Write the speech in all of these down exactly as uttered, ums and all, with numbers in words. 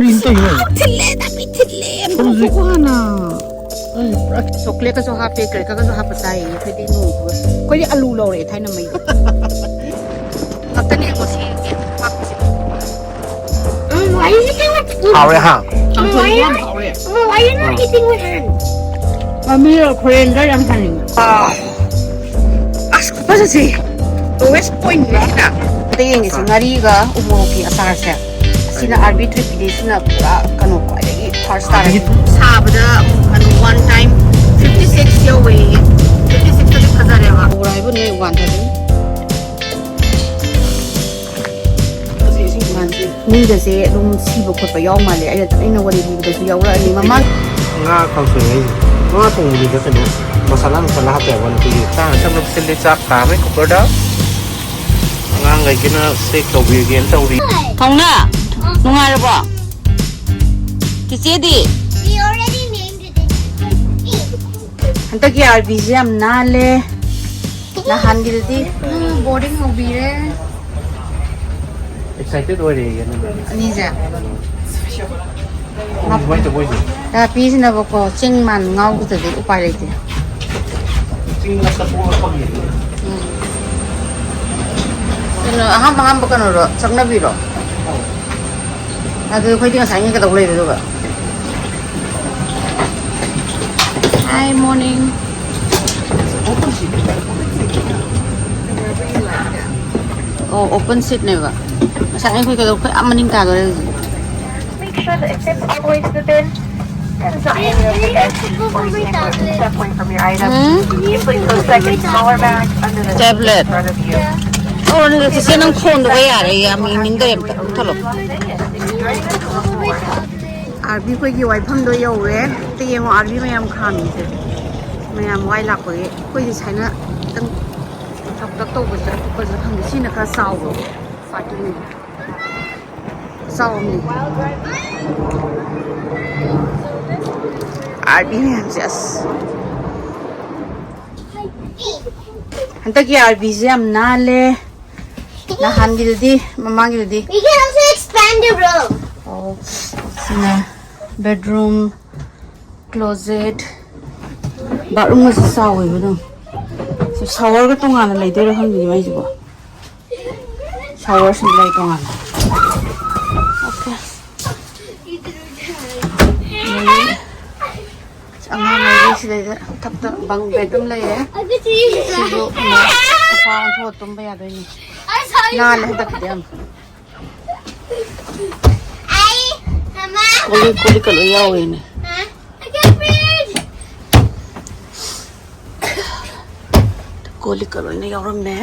ꯀꯔꯤꯅꯣ ꯇꯧꯔꯤꯁꯤꯕꯣ? ꯊꯤꯜꯂꯦ, ꯅꯥꯄꯤ ꯊꯤꯜꯂꯦ, ꯍꯧꯖꯤꯛ ꯃꯔꯨꯞ ꯍꯥꯟꯅ꯫ ꯑꯩ ꯄꯨꯔꯥ ꯆꯣꯀ꯭ꯂꯦꯠꯀꯁꯨ ꯍꯥꯞꯄꯦ, ꯀ꯭ꯔꯦꯀꯔꯒꯁꯨ ꯍꯥꯞꯄ ꯆꯥꯏꯌꯦ ꯑꯩꯈꯣꯏꯗꯤ ꯅꯣꯡꯃ꯫ ꯑꯩꯈꯣꯏꯗꯤ ꯑꯂꯨ ꯂꯧꯔꯛꯑꯦ ꯊꯥꯏꯅ ꯃꯩꯗ꯫ ꯈꯛꯇꯅꯦ ꯉꯁꯤ ꯍꯥꯞꯄꯤꯁꯦ꯫ ꯎꯝ, why is it in with spoon? ꯍꯥꯎꯔꯦ, ꯍꯥ? ꯎꯝ, why is it? Um, why you not eating with hand? ꯃꯃꯤꯒ ꯈꯨꯔꯦꯟꯒ ꯌꯥꯝ ꯆꯥꯅꯤꯡꯉꯦ꯫ ꯑꯥ꯫ ꯑꯁ, ꯈꯨꯐꯖꯁꯦ꯫ Lowest point ꯅꯦ ꯁꯤꯅ꯫ ꯑꯝꯇ ꯌꯦꯡꯒꯦꯁꯦ, ꯉꯥꯔꯤꯒ ꯎꯃꯣꯔꯣꯛꯀꯤ ꯑꯆꯥꯔꯁꯦ꯫ ꯁꯤꯅ ꯑꯥꯔꯕꯤ ꯊ꯭ꯔꯤ ꯄꯤ ꯗꯤ ꯁꯤꯅ ꯄꯨꯔꯥ ꯀꯩꯅꯣ ꯈ꯭ꯋꯥꯏꯗꯒꯤ first ꯇꯥꯔꯦ꯫ ꯁꯥꯕꯗ ꯑꯃꯨꯛ ꯀꯩꯅꯣ one time fifty six ꯌꯧꯋꯦꯌꯦ꯫ Fifty six ꯇꯗꯤ ꯐꯖꯔꯦꯕ꯫ ꯎꯔꯥꯏꯕ ꯅꯣꯏ one thousand꯫ ꯃꯤꯒꯁꯦ ꯑꯗꯨꯝ ꯁꯤꯕ ꯈꯣꯠꯄ ꯌꯥꯎ ꯃꯥꯜꯂꯦ꯫ ꯑꯩꯅ ꯑꯩꯅ ꯋꯥꯔꯤ ꯂꯤꯕꯗꯁꯨ ꯌꯥꯎꯔꯛꯑꯅꯤ꯫ ꯃꯃꯥꯡ ꯉꯥ ꯀꯥꯡꯁꯣꯏ ꯍꯥꯏꯁꯦ꯫ ꯉꯥ ꯊꯣꯡꯕꯗꯨꯗ ꯀꯩꯅꯣ ꯃꯁꯥꯂꯥ ꯅꯨꯡꯁꯥꯂꯥ ꯍꯥꯞꯄ ꯌꯥꯕ ꯅꯠꯇꯦ꯫ ꯆꯥꯅ ꯊꯛꯅꯕ ꯁꯤꯜꯂꯤ, ꯆꯥꯛ ꯀꯥꯝꯃꯦ ꯀꯨꯀꯔꯗ꯫ ꯑꯉꯥꯡꯈꯩꯒꯤꯅ ꯁꯦꯛ ꯇꯧꯕꯤꯒꯦꯅ ꯇꯧꯔꯤ꯫ ꯊꯧꯅꯥ, ꯅꯨꯡꯉꯥꯏꯔꯕꯣ? ꯆꯤꯆꯦꯗꯤ? He already named it. ꯍꯟꯗꯛꯀꯤ ꯑꯥꯔꯕꯤꯁꯦ ꯌꯥꯝ ꯅꯥꯜꯂꯦ꯫ ꯅꯍꯥꯟꯒꯤꯗꯨꯗꯤ boarding ꯍꯧꯕꯤꯔꯦ꯫ Excited ꯑꯣꯏꯔꯦꯌꯦ ꯅꯪ꯫ ꯑꯅꯤꯁꯦ꯫ ꯀꯃꯥꯏꯅ ꯇꯧꯕ ꯑꯣꯏꯗꯣꯏꯅꯣ? ꯔꯥꯄꯤꯁꯤꯅꯕꯀꯣ ꯆꯤꯡ ꯃꯥꯟ ꯉꯥꯎꯕꯗꯗꯤ ꯎꯄꯥꯏ ꯂꯩꯇꯦ꯫ ꯆꯤꯡ ꯃꯊꯛ ꯑꯣꯜꯂꯛꯄꯒꯤ꯫ ꯎꯝ꯫ ꯀꯩꯅꯣ, ꯑꯍꯥꯟꯕ ꯑꯍꯥꯟꯕ ꯀꯩꯅꯣꯔꯣ, ꯆꯠꯅꯕꯤꯔꯣ? ꯑꯗꯨ ꯑꯩꯈꯣꯏꯗꯤ ꯉꯁꯥꯏ ꯀꯩꯗꯧ ꯂꯩꯕ ꯑꯗꯨꯒ? Hi, morning. ꯑꯣ, open seat ꯅꯦꯕ꯫ ꯉꯁꯥꯏ ꯑꯩꯈꯣꯏ ꯀꯩꯗꯧ-, ꯑꯩꯈꯣꯏ ꯑꯥ ꯃꯅꯤꯡ ꯇꯥꯗꯣꯔꯦ ꯍꯧꯖꯤꯛ꯫ Make sure the exit all the way to the bin. And stop hanging over the edge or stand away from your items. Hmm? Please go second smaller bag under the seat in front of you. ꯑꯣ, ꯑꯗꯨꯗꯤ ꯆꯤꯆꯦ ꯅꯪ ꯐꯣꯟꯗꯨꯒ ꯌꯥꯔꯦ, ꯌꯥꯝ ꯌꯦꯡꯅꯤꯡꯗꯔꯦ, ꯑꯝꯇ ꯃꯨꯠꯊꯠꯂꯣ꯫ ꯑꯥꯔꯕꯤ ꯑꯩꯈꯣꯏꯒꯤ ꯋꯥꯏꯐꯝꯗꯣ ꯌꯧꯔꯦ꯫ ꯑꯝꯇ ꯌꯦꯡꯉꯣ, ꯑꯥꯔꯕꯤ ꯃꯌꯥꯝ ꯈꯥꯝꯃꯤꯁꯦ꯫ ꯃꯌꯥꯝ ꯋꯥꯏ ꯂꯥꯛꯄꯒꯤ꯫ ꯑꯩꯈꯣꯏꯗꯤ ꯁꯨꯃꯥꯏꯅ ꯈꯤꯇꯪ ꯊꯛ ꯊꯛ ꯇꯧꯕꯁꯦ ꯑꯇꯣꯞꯄꯁꯨ ꯈꯪꯗꯦ꯫ ꯁꯤꯅ ꯈꯔ ꯆꯥꯎꯕ ꯄꯥꯔꯇꯤꯅꯤ꯫ ꯆꯥꯎꯕꯅꯤ꯫ ꯑꯥꯔꯕꯤ ꯃꯌꯥꯝꯁꯦ ꯑꯁ꯫ ꯍꯟꯗꯛꯀꯤ ꯑꯥꯔꯕꯤꯁꯦ ꯌꯥꯝ ꯅꯥꯜꯂꯦ꯫ ꯅꯍꯥꯟꯒꯤꯗꯨꯗꯤ, ꯃꯃꯥꯡꯒꯤꯗꯨꯗꯤ꯫ We can also expand the room. ꯑꯣ꯫ ꯕꯦꯗꯔꯨꯝ, ꯀ꯭ꯂꯣꯖꯦꯠ, ꯕꯥꯠꯔꯨꯝꯒꯁꯦ ꯆꯥꯎꯋꯦꯕ ꯑꯗꯨꯝ꯫ ꯁꯥꯋꯔꯒ ꯇꯣꯉꯥꯟꯅ ꯂꯩꯗꯣꯏꯔꯥ ꯈꯪꯗꯦ ꯃꯩꯁꯤꯕꯣ꯫ ꯁꯥꯋꯔꯁꯨ ꯂꯩ ꯇꯣꯉꯥꯟꯅ꯫ ꯑꯣꯀꯦ꯫ ꯑꯗꯒꯤ ꯑꯉꯥꯡ ꯂꯩꯔꯤ ꯁꯤꯗꯩꯗ ꯃꯊꯛꯇ ꯕꯪ ꯕꯦꯗ ꯑꯗꯨꯝ ꯂꯩꯔꯦ꯫ ꯁꯤꯁꯨ ꯁꯣꯐꯥ ꯑꯣꯟꯊꯣꯛꯑ ꯇꯨꯝꯕ ꯌꯥꯗꯣꯏꯅꯤ꯫ ꯅꯥꯜꯂꯦ ꯍꯟꯗꯛꯇꯤ ꯌꯥꯝ꯫ ꯀꯣꯜ ꯂꯤꯛ, ꯀꯣꯜ ꯂꯤꯛꯀ ꯂꯣꯏ ꯌꯥꯎꯋꯦꯅꯦ꯫ ꯀꯣꯜ ꯂꯤꯛꯀ ꯂꯣꯏꯅ ꯌꯥꯎꯔꯝꯃꯦ꯫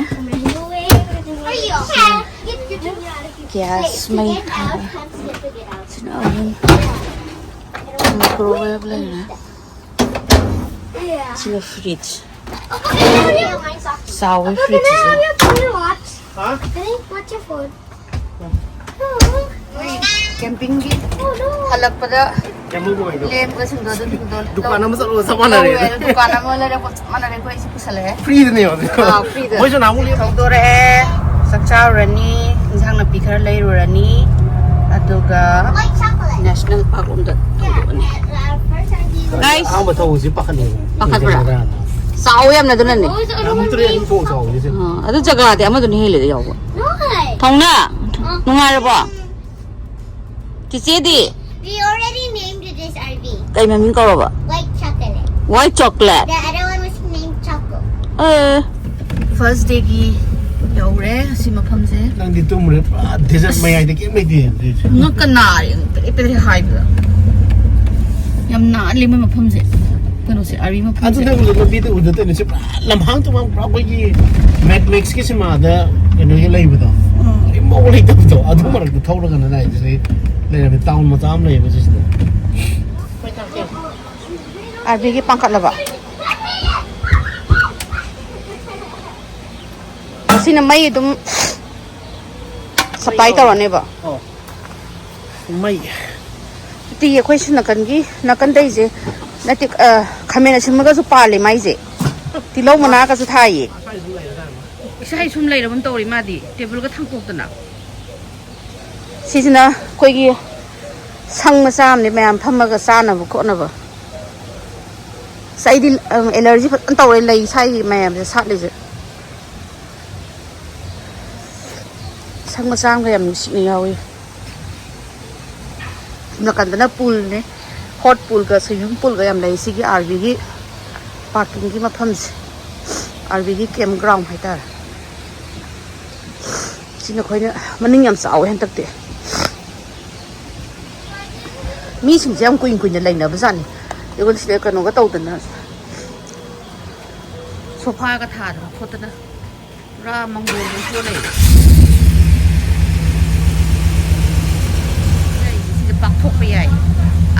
ꯒ꯭ꯌꯥꯁ ꯃꯩ ꯊꯥꯕ꯫ ꯁꯤꯅ ꯑꯍꯨꯝ꯫ ꯃꯥꯏꯀ꯭ꯔꯣꯋꯦꯕ ꯂꯩꯔꯦ꯫ ꯁꯤꯅ ꯐ꯭ꯔꯤꯖ꯫ ꯆꯥꯎꯋꯦ ꯐ꯭ꯔꯤꯖꯁꯤꯁꯨ꯫ What's your phone? ꯀꯦꯝꯄꯤꯡꯒꯤ ꯍꯜꯂꯛꯄꯗ ꯂꯦꯝꯕꯁꯤꯡꯗꯣ ꯑꯗꯨ ꯁꯤꯡꯗꯣ ꯗꯨꯀꯥꯟ ꯑꯃ ꯆꯠꯂꯨꯕ ꯆꯞ ꯃꯥꯟꯅꯔꯦ꯫ ꯂꯧꯋꯦ, ꯑꯗꯨ ꯗꯨꯀꯥꯟ ꯑꯃ ꯂꯩꯔꯛꯄ ꯆꯞ ꯃꯥꯟꯅꯔꯦ꯫ ꯑꯩꯈꯣꯏ ꯑꯩꯁꯦ ꯄꯨꯁꯜꯂꯛꯑꯦ꯫ ꯐ꯭ꯔꯤꯗꯅꯦꯕ ꯑꯗꯨ꯫ ꯑꯥ, ꯐ꯭ꯔꯤꯗ꯫ ꯃꯣꯏꯁꯨ ꯅꯍꯥꯟꯃꯨꯛ ꯂꯦꯝ- ꯍꯧꯗꯣꯔꯛꯑꯦ꯫ ꯆꯥꯛ ꯆꯥꯔꯨꯔꯅꯤ, ꯏꯟꯁꯥꯡ ꯅꯥꯄꯤ ꯈꯔ ꯂꯩꯔꯨꯔꯅꯤ, ꯑꯗꯨꯒ ꯅꯦꯁꯅꯦꯜ ꯄꯥꯔꯛ ꯂꯣꯝꯗ ꯊꯧꯗꯣꯛꯑꯅꯤ꯫ ꯒꯥꯏꯁ꯫ ꯑꯍꯥꯟꯕ ꯊꯧꯕꯁꯤ ꯄꯥꯈꯠꯂꯦꯕ꯫ ꯄꯥꯈꯠꯄ꯭ꯔꯥ? ꯆꯥꯎꯋꯦ ꯌꯥꯝꯅ ꯑꯗꯨꯅꯅꯦ꯫ ꯌꯥꯝ ꯇ꯭ꯔꯦꯟ ꯊꯣꯡ ꯆꯥꯎꯋꯦ ꯁꯤꯁꯦ꯫ ꯑꯥ, ꯑꯗꯨ ꯖꯒꯥꯗꯤ ꯑꯃꯗꯨꯅ ꯍꯦꯜꯂꯦꯗ ꯌꯥꯎꯕ꯫ ꯊꯧꯅ, ꯅꯨꯡꯉꯥꯏꯔꯕꯣ? ꯆꯤꯆꯦꯗꯤ? We already named this R V. ꯀꯩ ꯃꯃꯤꯡ ꯀꯧꯔꯕ? White chocolate. White chocolate? The other one was named Choco. A. First ꯗꯦꯒꯤ ꯌꯧꯔꯦ ꯑꯁꯤ ꯃꯐꯝꯁꯦ꯫ ꯅꯪꯗꯤ ꯇꯨꯝꯃꯨꯔꯦ, ꯄꯨꯔꯥ ꯗꯦꯖꯔꯠ ꯑꯁ꯫ ꯃꯌꯥꯏꯗ ꯀꯩꯝ ꯂꯩꯇꯦ꯫ ꯉꯛꯀ ꯅꯥꯔꯦ, ꯄꯦꯗ꯭ꯔꯦꯛ ꯄꯦꯗ꯭ꯔꯦꯛ ꯍꯥꯏꯕꯗ꯫ ꯌꯥꯝ ꯅꯥꯜꯂꯤ ꯃꯣꯏ ꯃꯐꯝꯁꯦ꯫ ꯀꯩꯅꯣꯁꯦ, ꯑꯥꯔꯃꯤ ꯃꯐꯝꯁꯦ꯫ ꯑꯗꯨꯗ ꯎꯗ, ꯂꯝꯕꯤꯗ ꯎꯗ ꯇꯧꯔꯤꯁꯦ ꯄꯨꯔꯥ ꯂꯝꯍꯥꯡ ꯇꯨꯃꯥꯡ, ꯄꯨꯔꯥ ꯑꯩꯈꯣꯏꯒꯤ Mad Max-ꯀꯤ ꯁꯤꯃꯥꯗ ꯀꯩꯅꯣꯒꯤ ꯂꯩꯕꯗꯣ꯫ ꯎꯝ꯫ ꯀꯔꯤꯝꯐꯥꯎꯕ ꯂꯩꯇꯕꯗꯣ꯫ ꯑꯗꯨ ꯃꯔꯛꯇ ꯊꯧꯔꯒꯅ ꯂꯥꯏꯗꯁꯤ ꯂꯩꯔꯝꯃꯤ ꯇꯥꯎꯟ ꯃꯆꯥ ꯑꯃ ꯂꯩꯌꯦꯕ ꯁꯤꯁꯤꯗ꯫ ꯑꯥꯔꯃꯤꯒꯤ ꯄꯥꯡꯈꯠꯂꯕ? ꯑꯁꯤꯅ ꯃꯩ ꯑꯗꯨꯝ ꯁꯄ꯭ꯂꯥꯏ ꯇꯧꯔꯅꯦꯕ? ꯑꯣ꯫ ꯃꯩ꯫ ꯅꯠꯇꯦ, ꯑꯩꯈꯣꯏ ꯁꯤ ꯅꯥꯀꯟꯒꯤ, ꯅꯥꯀꯟꯗꯩꯁꯦ ꯅꯠꯇꯦ, ꯑ, ꯈꯥꯃꯦꯟ ꯑꯁꯤꯟꯕꯒꯁꯨ ꯄꯥꯜꯂꯦ ꯃꯥꯏꯁꯦ꯫ ꯇꯤꯜꯍꯧ ꯃꯅꯥꯒꯁꯨ ꯊꯥꯏꯌꯦ꯫ ꯏꯁꯥ ꯁꯨꯝ ꯂꯩꯔꯕ ꯇꯧꯔꯤ ꯃꯥꯗꯤ, ꯇꯦꯕꯜꯒ ꯊꯥꯡꯇꯣꯛꯇꯅ꯫ ꯁꯤꯁꯤꯅ ꯑꯩꯈꯣꯏꯒꯤ ꯁꯪ ꯃꯆꯥ ꯑꯃꯅꯦ ꯃꯌꯥꯝ ꯐꯝꯃꯒ ꯆꯥꯅꯕ ꯈꯣꯠꯅꯕ꯫ ꯑꯁ, ꯑꯩꯗꯤ, ꯑꯝ, ꯑꯦꯂꯔꯖꯤ ꯐꯖꯅ ꯇꯧꯔꯦ ꯂꯩ ꯁ꯭ꯋꯥꯏꯒꯤ ꯃꯌꯥꯝꯁꯦ ꯁꯥꯠꯂꯤꯁꯦ꯫ ꯁꯪ ꯃꯆꯥ ꯑꯃꯒ ꯌꯥꯝ ꯅꯨꯡꯁꯤꯅ ꯌꯥꯎꯏ꯫ ꯅꯥꯀꯟꯗꯅ ꯄꯨꯜꯅꯦ꯫ ꯍꯣꯠ ꯄꯨꯜꯒ ꯁ꯭ꯋꯤꯃꯤꯡ ꯄꯨꯜꯒ ꯌꯥꯝ ꯂꯩ ꯁꯤꯒꯤ ꯑꯥꯔꯕꯤꯒꯤ ꯄꯥꯔꯀꯤꯡꯒꯤ ꯃꯐꯝꯁꯦ꯫ ꯑꯥꯔꯕꯤꯒꯤ ꯀꯦꯝ ꯒ꯭ꯔꯥꯎꯟ ꯍꯥꯏꯇꯥꯔꯦ꯫ ꯁꯤꯅ ꯑꯩꯈꯣꯏꯅ ꯃꯅꯤꯡ ꯌꯥꯝ ꯆꯥꯎꯋꯦ ꯍꯟꯗꯛꯇꯤ꯫ ꯃꯤꯁꯤꯡꯁꯦ ꯌꯥꯝ ꯀꯨꯏꯅ ꯀꯨꯏꯅ ꯂꯩꯅꯕꯖꯥꯠꯅꯤ꯫ ꯑꯗꯨꯒ ꯁꯤꯗ ꯀꯩꯅꯣꯒ ꯇꯧꯗꯅ, ꯁꯣꯐꯥꯒ ꯊꯥꯗꯅ ꯈꯣꯠꯇꯅ ꯄꯨꯔꯥ ꯃꯪꯒꯣꯜ ꯑꯃ ꯊꯣꯛꯑ ꯂꯩꯔꯦ꯫ ꯁꯤꯗ ꯄꯥꯛꯊꯣꯛꯄ ꯌꯥꯏ꯫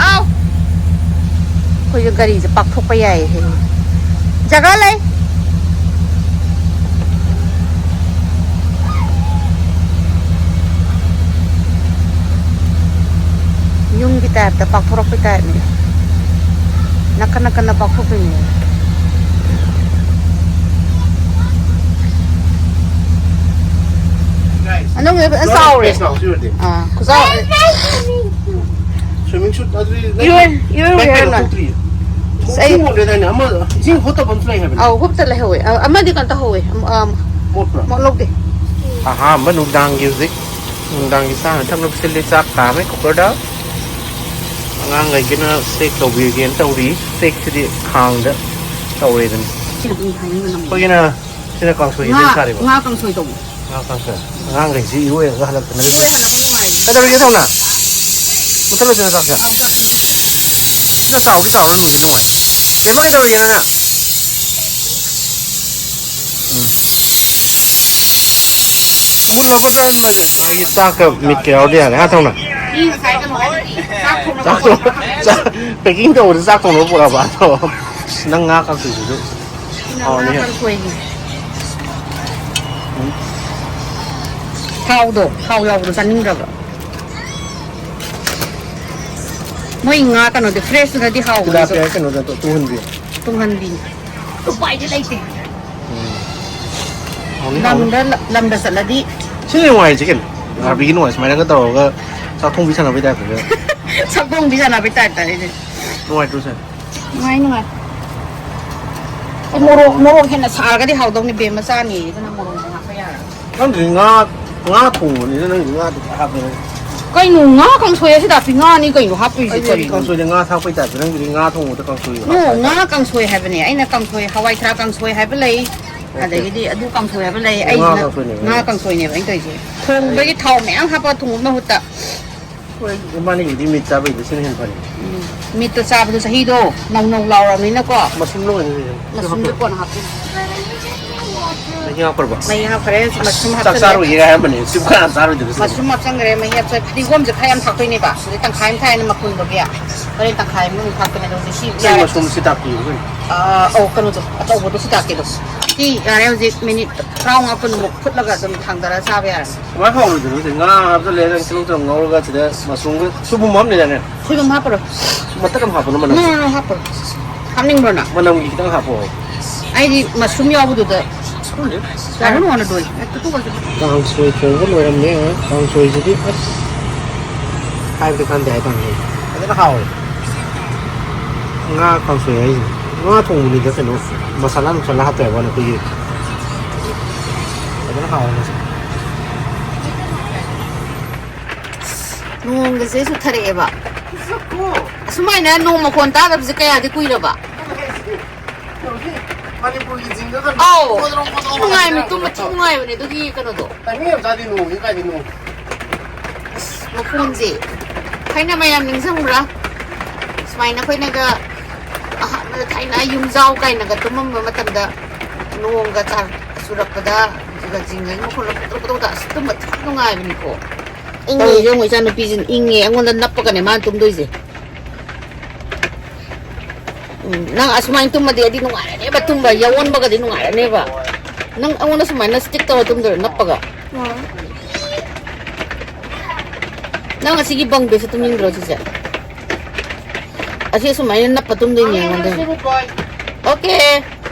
ꯑꯥꯎ! ꯑꯩꯈꯣꯏꯁꯨ ꯒꯥꯔꯤꯁꯦ ꯄꯥꯛꯊꯣꯛꯄ ꯌꯥꯏ ꯍꯥꯏꯌꯦ꯫ ꯖꯒꯥ ꯂꯩ꯫ ꯌꯨꯝꯒꯤ ꯇꯥꯏꯞꯇ ꯄꯥꯛꯊꯣꯔꯛꯄꯩ ꯇꯥꯏꯞꯅꯤ꯫ ꯅꯥꯀꯟ ꯅꯥꯀꯟꯅ ꯄꯥꯛꯊꯣꯛꯇꯣꯏꯅꯦ꯫ ꯃꯅꯨꯡꯗ ꯐꯖꯅ ꯆꯥꯎꯔꯦ꯫ ꯑꯥ, ꯈꯨꯆꯥꯎ꯫ ꯁ꯭ꯋꯤꯃꯤꯡ ꯁꯨꯠ ꯑꯗꯨꯗꯤ ꯅꯪ ꯏꯔꯣꯏ-, ꯏꯔꯣꯏꯔꯨꯒꯦ ꯕꯦꯛ ꯄꯦꯛ ꯍꯥꯏꯔꯣ ꯅꯪ? ꯂꯧꯊꯣꯛꯇ꯭ꯔꯤꯌꯦ? ꯑꯁ, ꯑꯩ ꯃꯑꯣꯡ ꯑꯃ ꯂꯩꯗꯥꯏꯅꯦ? ꯑꯃ ꯏꯁꯤꯡ ꯍꯣꯠꯇꯕ ꯑꯃꯁꯨ ꯂꯩ ꯍꯥꯏꯕꯅꯦ? ꯑꯧ, ꯍꯨꯞꯇ ꯂꯩꯍꯧꯋꯦ꯫ ꯑ-, ꯑꯃꯗꯤ ꯀꯩꯅꯣ ꯇꯧꯍꯧꯋꯦ꯫ ꯑꯝ, ꯑꯝ, ꯃꯣꯠꯄ꯭ꯔꯣ? ꯃꯣꯠ ꯂꯧꯗꯦ꯫ ꯑꯍꯥꯟꯕ ꯅꯨꯡꯗꯥꯡꯒꯤ ꯍꯧꯖꯤꯛ, ꯅꯨꯡꯗꯥꯡꯒꯤ ꯆꯥꯅ ꯊꯛꯅꯕ ꯁꯤꯜꯂꯤ꯫ ꯆꯥꯛ ꯀꯥꯝꯃꯦ ꯀꯨꯀꯔꯗ꯫ ꯑꯉꯥꯡꯈꯩꯒꯤꯅ ꯁꯦꯛ ꯇꯧꯕꯤꯒꯦꯅ ꯇꯧꯔꯤ꯫ ꯁꯦꯛꯁꯤꯗꯤ ꯈꯥꯡꯗ ꯇꯧꯔꯦꯗꯅ꯫ ꯁꯤ ꯑꯗꯨꯝ ꯍꯥꯏꯅꯤꯡꯕ ꯅꯪ꯫ ꯑꯩꯈꯣꯏꯒꯤꯅ ꯁꯤꯅ ꯀꯥꯡꯁꯣꯏꯒꯤ ꯉꯥ, ꯁꯦꯝ ꯁꯥꯔꯤꯕ꯫ ꯉꯥ ꯀꯥꯡꯁꯣꯏ ꯇꯧꯕ꯫ ꯉꯥ ꯀꯥꯡꯁꯣꯏ꯫ ꯑꯉꯥꯡꯈꯩꯁꯤ ꯏꯔꯣꯏꯔꯒ ꯍꯜꯂꯛꯇꯅ ꯏꯔꯣꯏ ꯍꯜꯂꯛꯄ ꯅꯨꯡꯉꯥꯏꯌꯦ꯫ ꯀꯩꯗꯧꯔꯤꯒꯦ, ꯊꯧꯅ? ꯃꯨꯊꯠꯂꯁꯤꯔ ꯆꯥꯛꯁꯦ? ꯑꯥꯎ, ꯆꯥꯛ ꯆꯥꯁꯤ꯫ ꯈꯔ ꯆꯥꯎꯗꯤ ꯆꯥꯎꯔ ꯅꯨꯡꯗꯤ ꯅꯨꯡꯉꯥꯏ꯫ ꯕꯦꯝꯃ, ꯀꯩꯗꯧꯔꯤꯒꯦ ꯅꯪꯅ? ꯎꯝ꯫ ꯃꯥꯒꯤ ꯆꯥꯛꯀ ꯃꯤꯠꯀ ꯌꯥꯎꯔꯗꯤ ꯌꯥꯔꯦ, ꯍꯥ, ꯊꯧꯅ? ꯃꯤ ꯉꯁꯥꯏ ꯀꯩꯅꯣ ꯍꯥꯏꯗꯨꯗꯤ, ꯆꯥꯛ ꯊꯣꯡꯅꯕ ꯆꯥꯛ ꯊꯣꯡ-, ꯄꯣꯔꯛꯑꯕ꯫ ꯆꯥꯛ, packing ꯇꯧꯕꯗ ꯆꯥꯛ ꯊꯣꯡꯅꯕ ꯄꯨꯔꯛꯑꯕ, ꯑꯗꯣ꯫ ꯑꯁ, ꯅꯪ ꯉꯥ ꯀꯥꯡꯁꯣꯏꯗꯨꯁꯨ ꯁꯤꯅ ꯉꯥ ꯍꯥꯎꯅꯤꯍꯦ꯫ ꯀꯥꯡꯁꯣꯏꯅꯤ꯫ ꯎꯝ꯫ ꯊꯥꯎꯗꯣ, ꯊꯥꯎ ꯌꯥꯎꯕꯗꯣ ꯆꯥꯅꯤꯡꯗ꯭ꯔꯕ꯫ ꯃꯣꯏ ꯉꯥ ꯀꯩꯅꯣꯗꯤ, fresh ꯇꯨꯅꯗꯤ ꯍꯥꯎꯕꯅꯦ ꯑꯗꯣ꯫ ꯇꯤꯂꯥꯄꯤꯌꯥ ꯀꯩꯅꯣꯗꯣ ꯇꯨꯡꯍꯟꯕꯤ꯫ ꯇꯨꯡꯍꯟꯕꯤ꯫ ꯎꯄꯥꯏꯗꯤ ꯂꯩꯇꯦ꯫ ꯎꯝ꯫ ꯍꯥꯎꯅꯤ, ꯍꯥꯎꯅꯤ꯫ ꯂꯝꯗ, ꯂꯝꯗ ꯆꯠꯂꯗꯤ꯫ ꯁꯤꯅ ꯅꯨꯡꯉꯥꯏꯔꯤꯁꯦ ꯀꯩꯅꯣ? ꯎꯝ꯫ ꯑꯥꯔꯕꯤꯒꯤ ꯅꯨꯡꯉꯥꯏ, ꯁꯨꯃꯥꯏꯅꯒ ꯇꯧꯔꯒ ꯆꯥꯛ ꯊꯣꯡꯕꯤ ꯁꯥꯟꯅꯕꯩ ꯇꯥꯏꯞꯇ꯫ ꯆꯥꯛꯊꯣꯡꯕꯤ ꯁꯥꯟꯅꯕꯩ ꯇꯥꯏꯞꯇ ꯑꯩꯗꯤ꯫ ꯅꯨꯡꯉꯥꯏꯇ꯭ꯔꯣ ꯁꯦ? ꯅꯨꯡꯉꯥꯏ ꯅꯨꯡꯉꯥꯏ꯫ ꯃꯣꯔꯣꯛ ꯃꯣꯔꯣꯛ ꯍꯦꯟꯅ ꯁꯥꯔꯒꯗꯤ ꯍꯥꯎꯗꯧꯅꯤ ꯕꯦꯝ ꯃꯆꯥꯅꯤ ꯑꯗꯨꯅ ꯃꯣꯔꯣꯛ ꯍꯦꯟꯅ ꯍꯥꯞꯄ ꯌꯥꯔꯣꯏ꯫ ꯅꯪꯗꯤ ꯉꯥ ꯉꯥ ꯊꯣꯡꯕꯅꯤꯅ ꯅꯪꯗꯤ ꯉꯥꯗꯤ ꯍꯥꯞꯄꯦ꯫ ꯀꯩꯅꯣ ꯉꯥ ꯀꯥꯡꯁꯣꯏ ꯑꯁꯤꯗ ꯍꯥꯞꯄꯤ ꯉꯥꯅꯤ ꯀꯩꯅꯣ ꯍꯥꯞꯇꯣꯏꯁꯦ ꯑꯩꯗꯤ ꯀꯔꯤꯅꯣ? ꯀꯥꯡꯁꯣꯏꯗ ꯉꯥ ꯊꯥꯛꯄꯩ ꯇꯥꯏꯞꯇ ꯅꯪꯒꯤꯗꯤ ꯉꯥ ꯊꯣꯡꯕꯗ ꯀꯥꯡꯁꯣꯏ ꯅꯣ ꯉꯥ ꯀꯥꯡꯁꯣꯏ ꯍꯥꯏꯕꯅꯦ ꯑꯩꯅ ꯀꯥꯡꯁꯣꯏ ꯍꯋꯥꯏ ꯊ꯭ꯔꯥꯛ ꯀꯥꯡꯁꯣꯏ ꯍꯥꯏꯕ ꯂꯩ꯫ ꯑꯗꯒꯤꯗꯤ ꯑꯗꯨ ꯀꯥꯡꯁꯣꯏ ꯍꯥꯏꯕ ꯂꯩ ꯑꯩ ꯉꯥ ꯀꯥꯡꯁꯣꯏꯅꯦꯕ꯫ ꯉꯥ ꯀꯥꯡꯁꯣꯏꯅꯦꯕ ꯑꯩꯅ ꯇꯧꯔꯤꯁꯦ꯫ ꯊꯣꯡꯕꯒꯤ ꯊꯥꯎ ꯃꯌꯥꯝ ꯍꯥꯞꯄ ꯊꯣꯡꯕ ꯃꯍꯨꯠꯇ꯫ ꯍꯣꯏ ꯏꯕꯥꯅꯤꯒꯤꯗꯤ ꯃꯤꯠ ꯆꯥꯕꯩꯗꯤ ꯁꯤꯅ ꯍꯦꯟꯅ ꯐꯔꯦ꯫ ꯃꯤꯠꯇ ꯆꯥꯕꯗꯣ ꯆꯍꯤꯗꯣ ꯅꯧ ꯅꯧ ꯂꯥꯎꯔꯕꯅꯤꯅꯀꯣ꯫ ꯃꯁꯨꯝ ꯂꯧꯔꯅꯤ ꯁꯤꯁꯦ꯫ ꯃꯁꯨꯝꯗꯣ ꯀꯣꯟꯅ ꯍꯥꯞꯇꯣꯏꯅꯦ꯫ ꯃꯍꯤ ꯍꯥꯞꯈ꯭ꯔꯕ? ꯃꯍꯤ ꯍꯥꯞꯈ꯭ꯔꯦ ꯃꯁꯨꯝ ꯆꯥꯛ ꯍꯥꯞꯆꯜꯂꯦ꯫ ꯆꯥꯔꯣꯏꯒꯦꯒ ꯍꯥꯏꯔꯝꯕꯅꯦ ꯁꯤꯕꯨ ꯀꯅꯥ ꯆꯥꯔꯣꯏꯗꯣꯏꯅꯣ ꯁꯤꯗꯤ? ꯃꯁꯨꯝ ꯍꯥꯞꯆꯟꯈ꯭ꯔꯦ ꯃꯍꯤ ꯍꯥꯞꯆꯜꯂꯦ ꯐꯗꯤꯒꯣꯝꯁꯦ ꯈꯔ ꯌꯥꯝ ꯊꯥꯛꯇꯣꯏꯅꯦꯕ ꯑꯗꯩ ꯇꯪꯈꯥꯏ ꯑꯃ ꯊꯥꯏꯅ ꯃꯄꯨꯟꯗꯨꯒꯤ꯫ ꯍꯣꯔꯦꯟ ꯇꯪꯈꯥꯏ ꯑꯃ ꯑꯃꯨꯛ ꯊꯥꯛꯇꯣꯏꯅꯦ ꯑꯗꯨꯒ ꯁꯤ ꯁꯤ ꯌꯥꯔꯦ꯫ ꯃꯁꯨꯝ ꯁꯤ ꯇꯥꯛꯄꯤꯌꯨ ꯀꯩꯅꯣ꯫ ꯑꯥ, ꯑꯧ ꯀꯩꯅꯣꯗꯣ ꯑꯆꯧꯕꯗꯣ ꯁꯤ ꯇꯥꯛꯀꯦꯗꯣ꯫ ꯁꯤ ꯌꯥꯔꯦ ꯍꯧꯖꯤꯛ ꯃꯤꯅꯤꯠ ꯇꯔꯥꯃꯉꯥ ꯀꯨꯟꯃꯨꯛ ꯐꯨꯠꯂꯒ ꯑꯗꯨꯝ ꯊꯥꯡꯗꯔ ꯆꯥꯕ ꯌꯥꯔꯅꯤ꯫ ꯀꯃꯥꯏꯅ ꯍꯥꯎꯔꯣꯏꯗꯣꯏꯅꯣ ꯁꯤ? ꯉꯥ ꯍꯥꯞꯆꯜꯂꯦ ꯅꯪ ꯇꯤꯜꯍꯧ ꯆꯅꯝ ꯉꯧꯔꯒ ꯁꯤꯗ ꯃꯁꯨꯝꯒ ꯁꯣꯏꯕꯨꯝ ꯍꯥꯞꯅꯤꯗꯥꯏꯅꯦ? ꯁꯣꯏꯕꯨꯝ ꯍꯥꯞꯄꯔꯣꯏ꯫ ꯃꯇꯠ ꯑꯃ ꯍꯥꯞꯄꯅ ꯅꯣ ꯃꯅꯝ ꯅꯣ ꯅꯣ ꯍꯥꯞꯄꯔꯣꯏ꯫ ꯍꯥꯞꯅꯤꯡꯕ꯭ꯔꯣ ꯅꯪ? ꯃꯅꯝꯒꯤ ꯈꯤꯇꯪ ꯍꯥꯞꯄꯣ꯫ ꯑꯩꯗꯤ ꯃꯁꯨꯝ ꯌꯥꯎꯕꯗꯨꯗ꯫ ꯈꯪꯗꯦ꯫ I don't wanna do it. ꯀꯥꯡꯁꯣꯏ ꯊꯣꯡꯕ ꯂꯣꯏꯔꯝꯃꯦ꯫ ꯀꯥꯡꯁꯣꯏꯁꯤꯗꯤ ꯑꯁ ꯍꯥꯏꯕꯗꯤ ꯀꯥꯟꯗꯦ ꯍꯥꯏꯇꯥꯔꯦ꯫ ꯐꯖꯅ ꯍꯥꯎꯋꯦ꯫ ꯉꯥ ꯀꯥꯡꯁꯣꯏ ꯍꯥꯏꯁꯦ ꯉꯥ ꯊꯣꯡꯕꯅꯤꯗ ꯀꯩꯅꯣ ꯃꯁꯥꯂꯥ ꯅꯨꯡꯁꯥꯂꯥ ꯍꯥꯞꯇꯦ ꯍꯥꯏꯕ ꯋꯥꯅꯤ ꯑꯩꯈꯣꯏꯒꯤ꯫ ꯐꯖꯅ ꯍꯥꯎꯋꯦ ꯉꯁꯤ꯫ ꯅꯣꯡꯒꯁꯦ ꯆꯨꯊꯔꯛꯑꯦꯕ꯫ ꯑꯁꯨꯃꯥꯏꯅ ꯅꯣꯡ ꯃꯈꯣꯟ ꯇꯥꯗꯕꯁꯦ ꯀꯌꯥꯗꯤ ꯀꯨꯏꯔꯕ? ꯃꯅꯤꯄꯨꯔꯒꯤ ꯆꯤꯡꯗ ꯑꯧ꯫ ꯅꯨꯡꯉꯥꯏꯕꯅꯦ, ꯇꯨꯝꯕ ꯊꯤ ꯅꯨꯡꯉꯥꯏꯕꯅꯦ ꯑꯗꯨꯒꯤ ꯀꯩꯅꯣꯗꯣ꯫ ꯇꯥꯏꯃꯤꯡ ꯌꯥꯝ ꯆꯥꯗꯦ ꯅꯣꯡꯁꯤ ꯀꯥꯏꯗꯩ ꯅꯣꯡ? ꯃꯈꯣꯟꯁꯦ꯫ ꯊꯥꯏꯅ ꯃꯌꯥꯝ ꯅꯤꯡꯁꯤꯡꯕ꯭ꯔꯥ? ꯁꯨꯃꯥꯏꯅ ꯑꯩꯈꯣꯏꯅꯒ ꯑꯍꯥꯟꯕꯗ ꯊꯥꯏꯅ ꯌꯨꯝꯖꯥꯎ ꯀꯥꯏꯅꯒ ꯇꯨꯝꯃꯝꯕ ꯃꯇꯝꯗ ꯅꯣꯡꯒ ꯆꯥ-, ꯆꯨꯔꯛꯄꯗ ꯑꯗꯨꯒ ꯖꯤꯡꯒꯒꯤ ꯃꯈꯣꯟ ꯄꯨꯇꯧ ꯄꯨꯇꯧ ꯇꯥ-, ꯑꯁ ꯇꯨꯝꯕ ꯊꯤ ꯅꯨꯡꯉꯥꯏꯕꯅꯤꯀꯣ꯫ ꯏꯪꯉꯦ꯫ ꯇꯧꯔꯤꯁꯦ ꯌꯦꯡꯉꯣ ꯏꯆꯥꯅꯨꯄꯤꯁꯤꯅ ꯏꯪꯉꯦ ꯑꯩꯉꯣꯟꯗ ꯅꯞꯄꯒꯅꯦ ꯃꯥꯅ ꯇꯨꯝꯗꯣꯏꯁꯦ꯫ ꯎꯝ, ꯅꯪ ꯑꯁꯨꯃꯥꯏꯅ ꯇꯨꯝꯃꯗꯤ ꯑꯩꯗꯤ ꯅꯨꯡꯉꯥꯏꯔꯅꯦꯕ ꯇꯨꯝꯕ, ꯌꯥꯎꯑꯣꯟꯕꯒꯗꯤ ꯅꯨꯡꯉꯥꯏꯔꯅꯦꯕ꯫ ꯅꯪ ꯑꯩꯉꯣꯟꯗ ꯁꯨꯃꯥꯏꯅ stick ꯇꯧꯔ ꯇꯨꯝꯗꯣꯏꯔꯣ ꯅꯞꯄꯒ? ꯅꯪ ꯑꯁꯤꯒꯤ ꯕꯪꯗꯁꯨ ꯇꯨꯝꯅꯤꯡꯗ꯭ꯔꯣ ꯁꯤꯁꯦ? ꯑꯁꯤ ꯑꯁꯨꯃꯥꯏꯅ ꯅꯞꯄ ꯇꯨꯝꯗꯣꯏꯅꯦ ꯑꯩꯉꯣꯟꯗ꯫ Okay꯫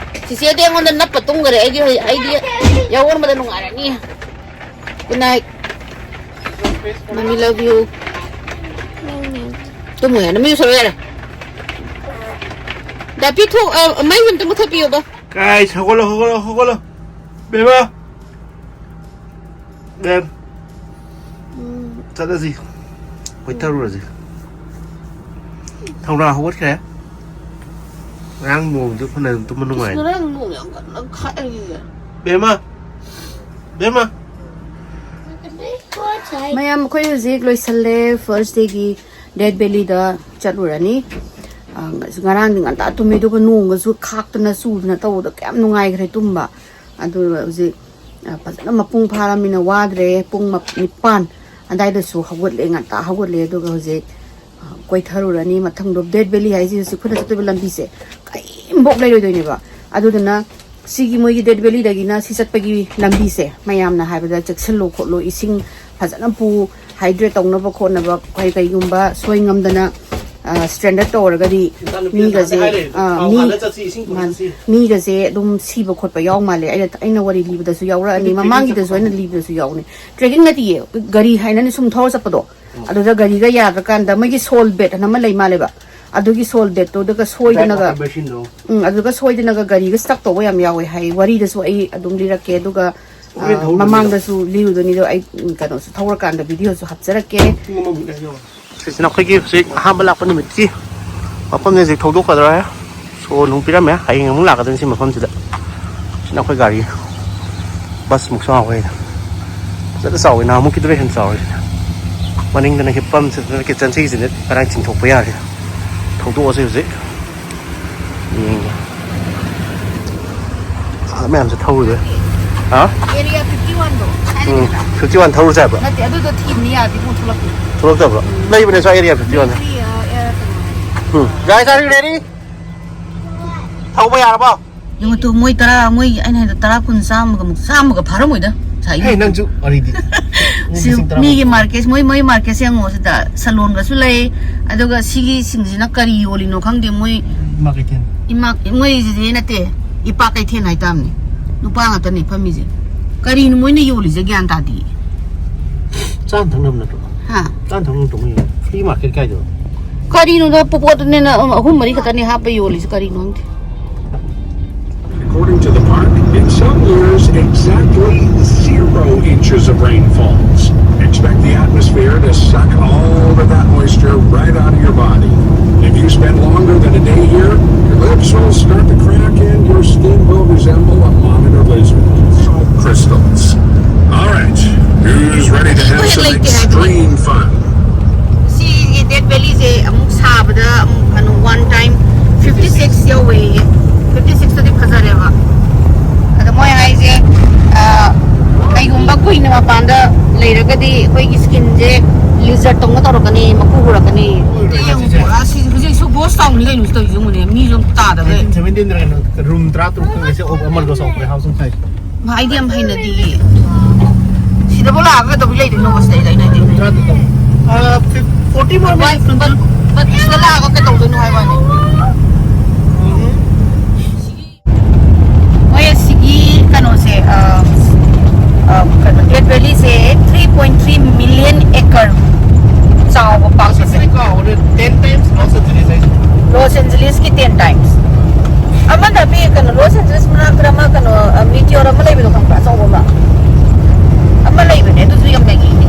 ꯆꯤꯆꯦꯗꯤ ꯑꯩꯉꯣꯟꯗ ꯅꯞꯄ ꯇꯨꯝꯈꯔꯦ꯫ ꯑꯩꯗꯤ ꯍꯧꯖꯤꯛ, ꯑꯩꯗꯤ ꯌꯥꯎꯑꯣꯟꯕꯗ ꯅꯨꯡꯉꯥꯏꯔꯅꯤ꯫ Good night꯫ Mommy love you. Tamu ꯌꯥꯔꯦ, ꯃꯩ ꯁꯣꯔꯣ ꯌꯥꯔꯦ. ꯗꯥꯄꯤ ꯊꯣꯛ, ꯑ, ꯃꯩ ꯑꯝꯇ ꯃꯨꯊꯠꯄꯤꯌꯣꯕ. ꯀꯥꯏ, ꯍꯧꯒꯠꯂꯣ, ꯍꯧꯒꯠꯂꯣ, ꯍꯧꯒꯠꯂꯣ. ꯕꯦꯕꯥ. ꯕꯦꯝ. ꯎꯝ. ꯆꯠꯂꯁꯤ. ꯀꯣꯏꯊꯔꯨꯔꯁꯤ. ꯊꯧꯅꯥ ꯍꯧꯒꯠꯈ꯭ꯔꯦ. ꯉꯔꯥꯡ ꯅꯣꯡꯗꯨ ꯐꯅ ꯇꯨꯝꯕ ꯅꯨꯡꯉꯥꯏ. ꯉꯔꯥꯡ ꯅꯣꯡ ꯌꯥꯝ ꯀꯟꯅ ꯈꯥꯛꯑꯦ꯫ ꯕꯦꯝꯃ. ꯕꯦꯝꯃ. ꯃꯌꯥꯝ, ꯑꯩꯈꯣꯏ ꯍꯧꯖꯤꯛ ꯂꯣꯏꯁꯜꯂꯦ ꯐꯥꯔꯁ ꯗꯦꯒꯤ ꯗꯦꯠ ꯚꯦꯂꯤꯗ ꯆꯠꯂꯨꯔꯅꯤ꯫ ꯑ, ꯉꯔꯥꯡꯗꯤ ꯉꯟꯇꯥ ꯇꯨꯝꯃꯤ, ꯑꯗꯨꯒ ꯅꯣꯡꯒꯁꯨ ꯈꯥꯛꯇꯅ ꯆꯨꯗꯅ ꯇꯧꯕꯗ ꯀꯌꯥꯝ ꯅꯨꯡꯉꯥꯏꯈ꯭ꯔꯦ ꯇꯨꯝꯕ꯫ ꯑꯗꯨꯒ ꯍꯧꯖꯤꯛ, ꯑ, ꯐꯖꯅ ꯃꯄꯨꯡ ꯐꯥꯔꯃꯤꯅ ꯋꯥꯗ꯭ꯔꯦ꯫ ꯄꯨꯡ ꯃꯞ-, ꯅꯤꯄꯥꯟ ꯑꯗꯥꯏꯗꯁꯨ ꯍꯧꯒꯠꯂꯦ, ꯉꯟꯇꯥ ꯍꯧꯒꯠꯂꯦ꯫ ꯑꯗꯨꯒ ꯍꯧꯖꯤꯛ, ꯑ, ꯀꯣꯏꯊꯔꯨꯔꯅꯤ꯫ ꯃꯊꯪꯗꯣ ꯗꯦꯠ ꯚꯦꯂꯤ ꯍꯥꯏꯁꯦ ꯍꯧꯖꯤꯛ ꯑꯩꯈꯣꯏꯅ ꯆꯠꯇꯣꯏꯕ ꯂꯝꯕꯤꯁꯦ ꯀꯔꯤꯝꯐꯥꯎ ꯂꯩꯔꯣꯏꯗꯣꯏꯅꯦꯕ꯫ ꯑꯗꯨꯗꯨꯅ ꯁꯤꯒꯤ ꯃꯣꯏꯒꯤ ꯗꯦꯠ ꯚꯦꯂꯤꯗꯒꯤꯅ ꯁꯤ ꯆꯠꯄꯒꯤ ꯂꯝꯕꯤꯁꯦ ꯃꯌꯥꯝꯅ ꯍꯥꯏꯕꯗ ꯆꯦꯛꯁꯤꯜꯂꯨ ꯈꯣꯠꯂꯨ, ꯏꯁꯤꯡ ꯐꯖꯅ ꯄꯨ, ꯍꯥꯏꯗ꯭ꯔꯦꯠ ꯇꯧꯅꯕ ꯈꯣꯠꯅꯕ, ꯀꯩ-, ꯀꯩꯒꯨꯝꯕ ꯁꯣꯏ ꯉꯝꯗꯅ, ꯑ, ꯁ꯭ꯇ꯭ꯔꯦꯟꯗꯔꯠ ꯇꯧꯔꯒꯗꯤ ꯏꯆꯥꯅꯨꯄꯤꯅ ꯃꯤꯒꯁꯦ, ꯅꯍꯥꯟꯗꯩ ꯍꯥꯏꯔꯤꯅꯦ, ꯑ, ꯊꯥꯎ ꯃꯤ-, ꯍꯥꯟꯅ ꯆꯠꯁꯤ, ꯏꯁꯤꯡ ꯃꯥ-, ꯄꯨꯈꯠꯁꯤ꯫ ꯃꯤꯒꯁꯦ ꯑꯗꯨꯝ ꯁꯤꯕ ꯈꯣꯠꯄ ꯌꯥꯎ ꯃꯥꯜꯂꯦ꯫ ꯑꯩꯅ, ꯑꯩꯅ ꯋꯥꯔꯤ ꯂꯤꯕꯗꯁꯨ ꯌꯥꯎꯔꯛꯑꯅꯤ, ꯑꯗꯨ ꯃꯃꯥꯡꯒꯤꯗꯁꯨ ꯇ꯭ꯔꯦꯀꯤꯡ ꯑꯩꯅ ꯆꯠꯄ ꯂꯤꯕꯗꯁꯨ ꯌꯥꯎꯅꯤ꯫ ꯇ꯭ꯔꯦꯀꯤꯡ ꯅꯠꯇꯤꯌꯦ, ꯒꯥꯔꯤ ꯍꯥꯏꯅꯅ ꯁꯨꯝ ꯊꯧꯔ ꯆꯠꯄꯗꯣ꯫ ꯑꯗꯨꯗ ꯒꯥꯔꯤꯒ ꯌꯥꯗ꯭ꯔꯀꯥꯟꯗ ꯃꯣꯏꯒꯤ ꯁꯣꯜ ꯕꯦꯠ ꯑꯅ ꯑꯃ ꯂꯩ ꯃꯥꯜꯂꯦꯕ꯫ ꯑꯗꯨꯒꯤ ꯁꯣꯜ ꯕꯦꯠꯇꯨꯗꯒ ꯁꯣꯏꯗꯅꯒ, ꯗ꯭ꯔꯥꯏꯚꯔ ꯃꯦꯁꯤꯟꯗꯣ꯫ ꯎꯝ, ꯑꯗꯨꯒ ꯁꯣꯏꯗꯅꯒ ꯒꯥꯔꯤꯒ ꯁ꯭ꯇꯛ ꯇꯧꯕ ꯌꯥꯝ ꯌꯥꯎꯋꯦ ꯍꯥꯏ꯫ ꯋꯥꯔꯤꯗꯁꯨ ꯑꯩ ꯑꯗꯨꯝ ꯂꯤꯔꯛꯀꯦ, ꯑꯗꯨꯒ, ꯍꯣꯔꯦꯟ ꯑ, ꯊꯧꯔꯨꯗꯣꯏꯅꯤꯗꯣ꯫ ꯃꯃꯥꯡꯗꯁꯨ ꯂꯤꯔꯨꯗꯣꯏꯅꯤꯗꯣ꯫ ꯑꯩ, ꯎꯝ, ꯀꯩꯅꯣꯁꯨ ꯊꯧꯔꯀꯥꯟꯗ ꯚꯤꯗꯤꯑꯣꯁꯨ ꯍꯥꯞꯆꯔꯛꯀꯦ꯫ ꯄꯨꯡ ꯑꯃꯃꯨꯛ ꯂꯩꯔꯒ꯫ ꯁꯤꯁꯤꯅ ꯑꯩꯈꯣꯏꯒꯤ ꯍꯧꯖꯤꯛ ꯑꯍꯥꯟꯕ ꯂꯥꯛꯄ ꯅꯨꯃꯤꯠꯀꯤ ꯃꯐꯝꯁꯦ ꯍꯧꯖꯤꯛ ꯊꯧꯗꯣꯛꯀꯗꯧꯔꯦ꯫ ꯁꯣ ꯅꯨꯡ ꯄꯤꯔꯝꯃꯦ, ꯍꯌꯦꯡ ꯑꯃꯨꯛ ꯂꯥꯛꯀꯗꯣꯏꯅꯤ ꯁꯤ ꯃꯐꯝꯁꯤꯗ꯫ ꯁꯤꯅ ꯑꯩꯈꯣꯏ ꯒꯥꯔꯤ꯫ ꯕꯁꯃꯨꯛ ꯆꯥꯎꯋꯦ꯫ ꯐꯖꯅ ꯆꯥꯎꯋꯦ, ꯅꯍꯥꯟꯃꯨꯛꯀꯤꯗꯨꯅ ꯍꯦꯟꯅ ꯆꯥꯎꯋꯦ꯫ ꯃꯅꯤꯡꯗꯅ ꯍꯤꯞꯐꯝ, ꯁꯤꯗꯅ ꯀꯤꯠꯆꯟ, ꯁꯤꯒꯤꯁꯤꯅ ꯉꯔꯥꯡ ꯆꯤꯡꯊꯣꯛꯄ ꯌꯥꯔꯦ꯫ ꯊꯧꯗꯣꯛꯑꯁꯤ ꯍꯧꯖꯤꯛ꯫ ꯌꯦꯡꯒꯦ꯫ ꯑꯥ, ꯃꯌꯥꯝꯁꯦ ꯊꯧꯔꯨꯗꯣꯏ꯫ ꯍꯥ? ꯑꯦꯔꯤꯌꯥ ꯐꯤꯐꯇꯤ ꯋꯥꯟꯗꯣ꯫ ꯎꯝ, ꯐꯤꯐꯇꯤ ꯋꯥꯟ ꯊꯧꯔꯨꯁꯦ ꯍꯥꯏꯕ꯭ꯔꯣ? ꯅꯠꯇꯦ, ꯑꯗꯨꯗꯣ ꯊꯤꯕꯅꯤ ꯌꯥꯗꯦ, ꯃꯣꯏ ꯊꯣꯛꯂꯛꯇꯦ꯫ ꯊꯣꯛꯂꯛꯇꯕ꯭ꯔꯣ? ꯎꯝ꯫ ꯂꯩꯕꯅꯦ ꯁ꯭ꯋꯥꯏ ꯑꯦꯔꯤꯌꯥ ꯐꯤꯐꯇꯤ ꯋꯥꯟꯗ꯫ ꯂꯩꯇ꯭ꯔꯤ, ꯑ, ꯑꯦ, ꯀꯩꯅꯣ꯫ ꯎꯝ꯫ Guys, are you ready? ꯊꯧꯕ ꯌꯥꯔꯕꯣ? ꯌꯦꯡꯉꯣ ꯇꯨ, ꯃꯣꯏ ꯇꯔꯥ, ꯃꯣꯏ ꯑꯩꯅ ꯍꯥꯏꯗꯣ ꯇꯔꯥ, ꯀꯨꯟ, ꯆꯥꯝꯃꯒ ꯃꯨꯛ, ꯆꯥꯝꯃꯒ ꯐꯥꯔꯝꯃꯣꯏꯗ ꯉꯁꯥꯏꯒꯤ꯫ ꯑꯦ, ꯅꯪꯁꯨ ꯋꯥꯔꯤꯗꯤ꯫ ꯁꯤ ꯂꯤꯁꯤꯡ ꯇꯔꯥ ꯃꯤꯒꯤ ꯃꯨꯛ꯫ ꯃꯥꯔꯀꯦꯠ, ꯃꯣꯏ, ꯃꯣꯏ ꯃꯥꯔꯀꯦꯠꯁꯦ ꯌꯦꯡꯉꯣ ꯁꯤꯗ, ꯁꯂꯣꯟꯒꯁꯨ ꯂꯩ, ꯑꯗꯨꯒ ꯁꯤꯒꯤ ꯁꯤꯡꯁꯤꯅ ꯀꯔꯤ ꯌꯣꯜꯂꯤꯅꯣ ꯈꯪꯗꯦ, ꯃꯣꯏ ꯏꯃꯥ ꯀꯩꯊꯦꯜ꯫ ꯏꯃꯥ, ꯃꯣꯏꯁꯤꯗꯤ ꯅꯠꯇꯦ, ꯏꯄꯥ ꯀꯩꯊꯦꯜ ꯍꯥꯏꯇꯥꯕꯅꯤ꯫ ꯅꯨꯄꯥ ꯉꯥꯛꯇꯅꯤ ꯐꯝꯃꯤꯁꯦ꯫ ꯀꯔꯤꯅꯣ ꯃꯣꯏꯅ ꯌꯣꯜꯂꯤꯁꯦ ꯒ꯭ꯌꯥꯟ ꯇꯥꯗꯦ꯫ ꯆꯥꯅ ꯊꯛꯅꯕ ꯅꯠꯇ꯭ꯔꯣ? ꯍꯥ? ꯆꯥꯅ ꯊꯛꯅꯕ ꯅꯠꯇ꯭ꯔꯣ ꯃꯣꯏ? Free market ꯀꯥꯏꯗꯣ? ꯀꯔꯤꯅꯣꯗ, ꯄꯣꯠꯅꯦꯅ ꯑꯍꯨꯝ ꯃꯔꯤ ꯈꯛꯇꯅꯦ ꯍꯥꯞꯄ ꯌꯣꯜꯂꯤꯁꯦ, ꯀꯔꯤꯅꯣ ꯈꯪꯗꯦ꯫ According to the park, in some years, exactly zero inches of rain falls. Expect the atmosphere to suck all of that moisture right out of your body. If you spend longer than a day here, your lips will start to crack and your skin will resemble a monitor lizard. Salt crystals. All right, who's ready to have some extreme fun? ꯁꯤꯒꯤ death ꯚꯦꯂꯤꯁꯦ ꯑꯃꯨꯛ ꯁꯥꯕꯗ ꯑꯃꯨꯛ ꯀꯩꯅꯣ one time fifty six ꯌꯧꯋꯦꯌꯦ꯫ Fifty ꯁꯤꯛꯁꯇꯗꯤ ꯐꯖꯔꯦꯕ꯫ ꯑꯗ ꯃꯣꯏ ꯍꯥꯏꯁꯦ, ꯑ, ꯀꯩꯒꯨꯝꯕ ꯀꯨꯏꯅ ꯃꯄꯥꯟꯗ ꯂꯩꯔꯒꯗꯤ ꯑꯩꯈꯣꯏꯒꯤ ꯁ꯭ꯀꯤꯟꯁꯦ ꯂꯤꯖꯔꯠ ꯇꯧꯅ ꯇꯧꯔꯛꯀꯅꯤ, ꯃꯀꯨ ꯍꯧꯔꯛꯀꯅꯤ꯫ ꯌꯦꯡꯉꯨꯀꯣ, ꯑꯁꯤ ꯍꯧꯖꯤꯛꯁꯨ ꯒꯣꯁ ꯇꯥꯎꯟꯅꯤ ꯀꯩꯅꯣ ꯁꯤ ꯇꯧꯔꯤꯁꯦ, ꯌꯦꯡꯉꯨꯅꯦ, ꯃꯤ ꯌꯥꯝ ꯇꯥꯗꯕ꯫ ꯅꯥꯏꯟꯇꯤꯟ ꯁꯚꯦꯟꯇꯤꯟꯗ ꯀꯩꯅꯣ ꯔꯨꯝ ꯇꯔꯥ ꯇꯔꯨꯛ ꯈꯪꯉꯦꯁꯦ ꯑꯃꯜꯒ ꯆꯥꯎꯈ꯭ꯔꯦ ꯍꯥꯎꯁ ꯑꯃ ꯁꯥꯏ꯫ ꯑꯩꯗꯤ ꯌꯥꯝ ꯍꯩꯅꯗꯤꯌꯦ꯫ ꯁꯤꯗꯕꯨ ꯂꯥꯛꯑꯒ ꯀꯩꯗꯧꯕ ꯂꯩꯗꯣꯏꯅꯣ ꯁꯤꯗ ꯑꯩꯅ ꯍꯥꯏꯗꯤ꯫ ꯇꯔꯥ ꯇꯔꯨꯛ ꯇꯧ꯫ ꯑ, fifth-, forty more minute twenty. But ꯁꯤꯗ ꯂꯥꯛꯑꯒ ꯀꯩꯗꯧꯗꯣꯏꯅꯣ ꯍꯥꯏꯕ ꯋꯥꯅꯤ꯫ ꯃꯣꯏ ꯑꯁꯤꯒꯤ ꯀꯩꯅꯣꯁꯦ, ꯑ, ꯑ, ꯀꯩꯅꯣ, ꯗꯦꯠ ꯚꯦꯂꯤꯁꯦ three point three million acre ꯆꯥꯎꯕ ꯄꯥꯛꯄꯁꯦ꯫ ꯀꯥꯎꯔꯦ, ꯇꯦꯟ ꯇꯥꯏꯝꯁ ꯂꯣꯁ ꯑꯦꯟꯖꯦꯂꯤꯁ ꯍꯥꯏꯁꯦ꯫ ꯂꯣꯁ ꯑꯦꯟꯖꯦꯂꯤꯁꯀꯤ ꯇꯦꯟ ꯇꯥꯏꯝꯁ꯫ ꯑꯃꯅ ꯃꯤ ꯀꯩꯅꯣ, ꯂꯣꯁ ꯑꯦꯟꯖꯦꯂꯤꯁ ꯃꯅꯥꯛꯇ ꯑꯃ ꯀꯩꯅꯣ, ꯑ, ꯃꯤꯇꯤꯑꯣꯔ ꯑꯃ ꯂꯩꯕꯗꯣ ꯈꯪꯕ꯭ꯔꯥ? ꯑꯆꯧꯕ ꯑꯃ꯫ ꯑꯃ ꯂꯩꯕꯅꯦ, ꯑꯗꯨꯁꯨ ꯌꯥꯝ ꯂꯩꯅꯤꯡꯉꯦ꯫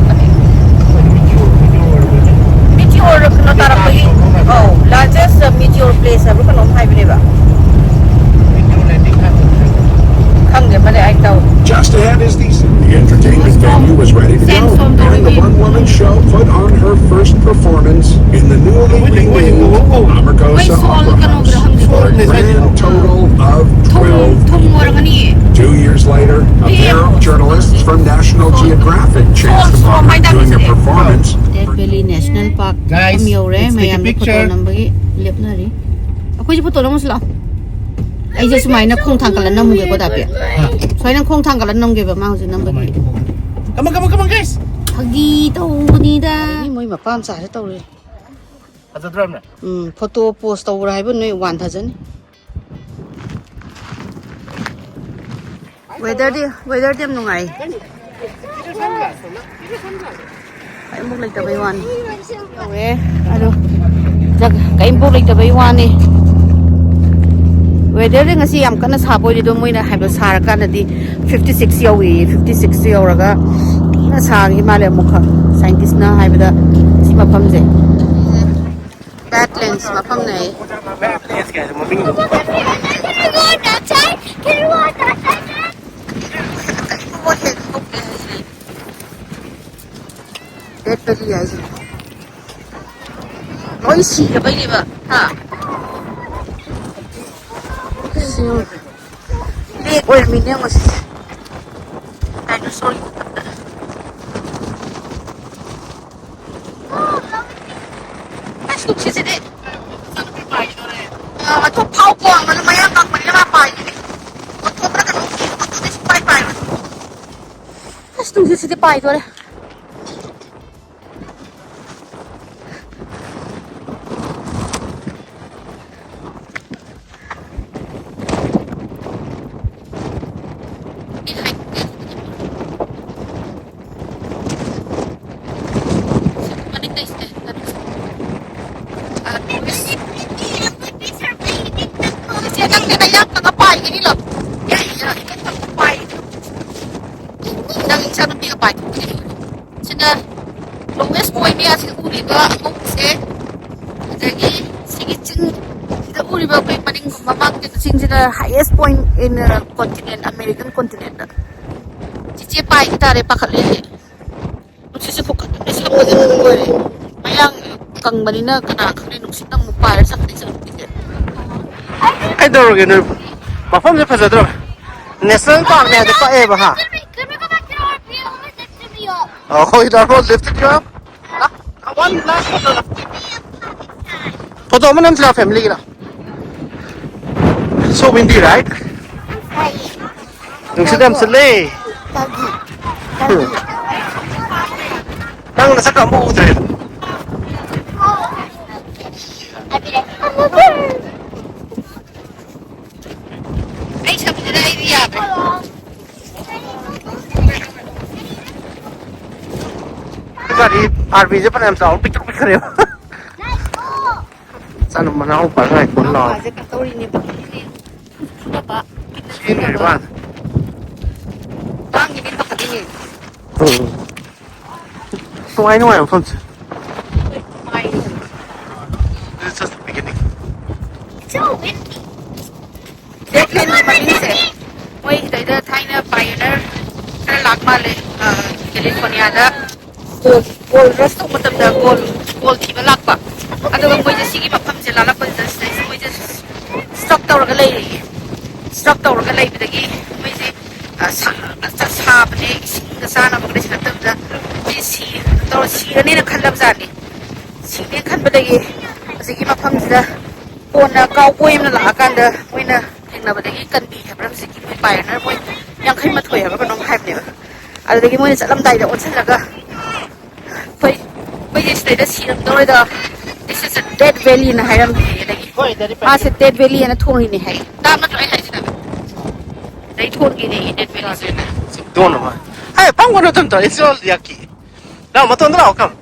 ꯃꯤꯇꯤꯑꯣꯔ ꯀꯩꯅꯣ ꯇꯥꯔꯛꯄꯒꯤ, ꯑꯧ, ꯂꯥꯔꯖꯦꯁ ꯃꯤꯇꯤꯑꯣꯔ ꯄ꯭ꯂꯦꯁ ꯍꯥꯏꯕ꯭ꯔꯥ ꯀꯩꯅꯣꯝ ꯍꯥꯏꯕꯅꯦꯕ꯫ ꯈꯪꯗꯦ, ꯑꯃ ꯂꯩ, ꯑꯩ ꯇꯧ꯫ Just ahead is the, the entertainment venue was ready to go, and the one-woman show put on her first performance in the newly renamed Amargosa Opera House for a grand total of twelve people. Two years later, a pair of journalists from National Geographic chanced upon her doing a performance. Date valley national park ꯌꯧꯔꯦ꯫ ꯃꯌꯥꯝꯗ photo ꯅꯝꯕꯒꯤ ꯂꯦꯞꯅꯔꯤ꯫ ꯑꯩꯈꯣꯏꯁꯨ photo ꯅꯝꯃꯨꯁꯤ ꯂꯥꯛꯑꯣ꯫ ꯑꯩꯁꯦ ꯁꯨꯃꯥꯏꯅ ꯈꯣꯡ ꯊꯥꯡꯒꯠꯂ ꯅꯝꯃꯨꯒꯦꯀꯣ, ꯗꯥꯄꯤ꯫ ꯁꯨꯃꯥꯏꯅ ꯈꯣꯡ ꯊꯥꯡꯒꯠꯂ ꯅꯝꯒꯦꯕ ꯃꯥ ꯍꯧꯖꯤꯛ ꯅꯝꯕꯒꯤ꯫ Come on, come on, come on, guys. ꯐꯥꯒꯤ ꯇꯧꯕꯅꯤꯗ꯫ ꯃꯤ ꯃꯣꯏ ꯃꯄꯥ ꯃꯆꯥꯁꯦ ꯇꯧꯔꯦ꯫ ꯐꯖꯗ꯭ꯔꯕꯅꯦ? ꯎꯝ, ꯐꯣꯇꯣ ꯄꯣꯁ ꯇꯧꯕ꯭ꯔꯥ ꯍꯥꯏꯕ ꯅꯣꯏ ꯋꯥꯟꯊꯖꯅꯤ꯫ ꯋꯦꯗꯔꯗꯤ, ꯋꯦꯗꯔꯗꯤ ꯌꯥꯝ ꯅꯨꯡꯉꯥꯏ꯫ ꯀꯔꯤꯝꯐꯥꯎ ꯂꯩꯇꯕꯩ ꯋꯥꯅꯤ꯫ ꯌꯧꯔꯦ꯫ ꯑꯗꯣ ꯖꯒ-, ꯀꯔꯤꯝꯐꯥꯎ ꯂꯩꯇꯕꯩ ꯋꯥꯅꯤ꯫ Weather ꯁꯦ ꯉꯁꯤ ꯌꯥꯝ ꯀꯟꯅ ꯁꯥꯕ ꯑꯣꯏꯗꯦ, ꯑꯗꯣ ꯃꯣꯏꯅ ꯍꯥꯏꯕ ꯁꯥꯔꯀꯥꯟꯗꯗꯤ fifty six ꯌꯧꯏ, fifty six ꯌꯧꯔꯒ ꯀꯟꯅ ꯁꯥꯈꯤ ꯃꯥꯜꯂꯦ ꯑꯃꯨꯛꯈꯛ꯫ Scientist ꯅ ꯍꯥꯏꯕꯗ ꯁꯤ ꯃꯐꯝꯁꯦ Badlands ꯃꯐꯝꯅꯦ꯫ Death Valley ꯍꯥꯏꯁꯦ꯫ ꯂꯣꯏ ꯁꯤꯔꯕꯩꯅꯦꯕ꯫ ꯍꯥ? ꯁꯤ lake ꯑꯣꯏꯔꯝꯃꯤꯅꯦ ꯌꯦꯡꯉꯣ ꯁꯤꯁꯦ꯫ Dinosaur ꯒꯤ ꯃꯇꯝꯗ꯫ ꯑꯁ, ꯅꯨꯡꯁꯤꯠꯁꯤꯗꯤ꯫ ꯑ, ꯑꯗꯨ ꯐꯥꯎ ꯀꯣꯡꯕꯗ ꯃꯌꯥꯡ ꯀꯪꯕꯅꯤꯅ ꯃꯥ ꯄꯥꯏꯔꯤꯅꯦ꯫ ꯑꯣꯟꯊꯣꯛꯄ꯭ꯔꯥ ꯀꯩꯅꯣ, ꯑꯣꯟꯊꯣꯛꯄꯗꯤ ꯁꯨꯡꯄꯥꯏ ꯄꯥꯏꯔꯣꯏ꯫ ꯑꯁ, ꯅꯨꯡꯁꯤꯠꯁꯤꯗꯤ ꯄꯥꯏꯗꯣꯔꯦ꯫ ꯁꯤꯗ lowest point ꯅꯦ ꯑꯁꯤꯗ ꯎꯔꯤꯕ ꯑꯉꯧꯕꯁꯦ꯫ ꯑꯗꯒꯤ ꯁꯤꯒꯤ ꯆꯤꯡ, ꯁꯤꯗ ꯎꯔꯤꯕ ꯑꯩꯈꯣꯏ ꯃꯅꯤꯡ ꯃꯃꯥꯡꯒꯤ ꯆꯤꯡꯁꯤꯅ highest point in, uh, continent, American continent꯫ ꯆꯤꯆꯦ ꯄꯥꯏꯈꯤ ꯇꯥꯔꯦ, ꯄꯥꯈꯠꯂꯦ꯫ ꯅꯨꯡꯁꯤꯠꯁꯦ ꯈꯨꯀꯟ ꯑꯃ ꯁꯤꯠꯂꯛꯄꯁꯦ ꯂꯣꯏꯔꯦ꯫ ꯃꯌꯥꯡ ꯀꯪꯕꯅꯤꯅ ꯀꯅꯥ ꯈꯪꯅꯤ, ꯅꯨꯡꯁꯤꯠꯅ ꯑꯃꯨꯛ ꯄꯥꯏꯔ ꯆꯠꯈ꯭ꯔꯗꯤ ꯆꯠꯈ꯭ꯔꯗꯤ꯫ ꯀꯩꯗꯧꯔꯒꯦ ꯅꯣꯏ? ꯃꯐꯝꯁꯦ ꯐꯖꯗ꯭ꯔꯣ? National Park ꯅꯦ ꯍꯥꯏꯗꯤ ꯄꯛꯑꯦꯕ, ꯍꯥ? Can we, can we go back to our view? Lift me up. Oh, you don't want to lift you up? One last photo. Photo ꯑꯃ ꯅꯝꯁꯤꯔꯥ family Gir? So windy, right? ꯅꯨꯡꯁꯤꯠ ꯌꯥꯝ ꯁꯤꯠꯂꯦ꯫ ꯅꯪ ꯅꯁꯛꯀ ꯑꯃꯨꯛ ꯎꯗ꯭ꯔꯦ꯫ ꯑꯩ ꯁꯛꯁꯤꯗ ꯑꯩꯗꯤ ꯌꯥꯗ꯭ꯔꯦ꯫ ꯑꯥꯔꯕꯤꯁꯦ ꯐꯅꯌꯥꯝ ꯆꯥꯎ, ꯄꯤꯛꯇ꯭ꯔꯨ ꯄꯤꯛꯈ꯭ꯔꯦꯕ꯫ ꯆꯥꯅ ꯃꯅꯥꯎ ꯄꯥ ꯉꯥꯏ ꯀꯣꯟ ꯂꯥꯎ꯫ ꯃꯄꯥꯁꯦ ꯀꯩꯅꯣ ꯇꯧꯔꯤꯅꯦꯕ꯫ ꯁꯤꯅꯦ ꯔꯤꯋꯥꯟ꯫ ꯇꯥꯡꯒꯤꯗꯤ ꯄꯥꯈꯠꯂꯤꯅꯦ꯫ ꯎꯝ꯫ ꯅꯨꯡꯉꯥꯏ, ꯅꯨꯡꯉꯥꯏ ꯃꯐꯝꯁꯦ꯫ ꯅꯨꯡꯉꯥꯏ꯫ This is just the beginning. It's so windy. Black ꯂꯦꯟꯒꯤ ꯃꯃꯤꯡꯁꯦ, ꯃꯣꯏ ꯁꯤꯗꯩꯗ ꯊꯥꯏꯅ ꯄꯥꯏꯑꯣꯅꯔ ꯈꯔ ꯂꯥꯛ ꯃꯥꯜꯂꯦ, ꯑ, ꯀꯦꯂꯤꯐꯣꯔꯅꯤꯌꯥꯗ꯫ ꯒꯣꯜ, ꯒꯣꯜ ꯔꯁ ꯇꯧꯕ ꯃꯇꯝꯗ ꯒꯣꯜ, ꯒꯣꯜ ꯊꯤꯕ ꯂꯥꯛꯄ꯫ ꯑꯗꯨꯒ ꯃꯣꯏꯁꯦ ꯁꯤꯒꯤ ꯃꯐꯝꯁꯦ ꯂꯥꯜꯂꯛꯄꯁꯤꯗ ꯁꯤꯗꯩꯁꯤꯗ ꯃꯣꯏꯁꯦ ꯁ꯭ꯇꯛ ꯇꯧꯔꯒ ꯂꯩꯔꯦꯌꯦ꯫ ꯁ꯭ꯇꯛ ꯇꯧꯔꯒ ꯂꯩꯕꯗꯒꯤ ꯃꯣꯏꯁꯦ, ꯑ, ꯁꯥ-, ꯁꯥꯕꯅꯦ, ꯏꯁꯤꯡꯒ ꯆꯥꯅꯕꯒ ꯂꯩꯁꯤꯜꯂꯛꯇꯕꯗ ꯃꯣꯏꯁꯦ ꯁꯤ-, ꯇꯧꯔ ꯁꯤꯔꯅꯦꯅ ꯈꯜꯂꯕꯖꯥꯠꯅꯤ꯫ ꯁꯤꯔꯦ ꯈꯟꯕꯗꯒꯤ ꯍꯧꯖꯤꯛꯀꯤ ꯃꯐꯝꯁꯤꯗ ꯀꯣꯟꯅ ꯀꯥꯎꯕꯣꯏ ꯑꯃꯅ ꯂꯥꯛꯑꯀꯥꯟꯗ ꯃꯣꯏꯅ ꯊꯦꯡꯅꯕꯗꯒꯤ ꯀꯟꯕꯤ ꯍꯥꯏꯕ꯭ꯔꯥ, ꯍꯧꯖꯤꯛꯀꯤ ꯃꯣꯏ ꯄꯥꯏꯑꯣꯅꯔ ꯃꯣꯏ ꯌꯥꯡꯈꯩ ꯃꯥꯊꯣꯏ ꯍꯥꯏꯕ꯭ꯔꯥ ꯀꯩꯅꯣꯝ ꯍꯥꯏꯕꯅꯦꯕ꯫ ꯑꯗꯨꯗꯒꯤ ꯃꯣꯏꯅ ꯆꯠꯂꯝꯗꯥꯏꯗ ꯑꯣꯟꯁꯤꯜꯂꯒ ꯑꯩꯈꯣꯏ, ꯑꯩꯈꯣꯏꯒꯤ ꯁꯤꯗꯩꯗ ꯁꯤꯔꯝꯗꯧꯔꯣꯏꯗ, this is a dead valley ꯅ ꯍꯥꯏꯔꯝꯃꯦ꯫ ꯑꯗꯒꯤ ꯃꯥꯁꯦ dead valley ꯑꯅ ꯊꯣꯡꯉꯤꯅꯦ ꯍꯥꯏ꯫ ꯇꯥꯕ ꯅꯠꯇ꯭ꯔꯣ ꯑꯩ ꯍꯥꯏꯁꯤꯅ? ꯑꯗꯩ ꯊꯣꯡꯒꯤꯅꯦ dead valley ꯁꯦ꯫ ꯗꯣꯟ ꯑꯃ꯫ ꯍꯥꯏ, ꯄꯪꯒꯅꯨ ꯑꯗꯨꯝ ꯇꯧꯔ, it's all yucky. ꯂꯥꯛꯑꯣ, ꯃꯇꯣꯟꯗ ꯂꯥꯛꯑꯣ, come.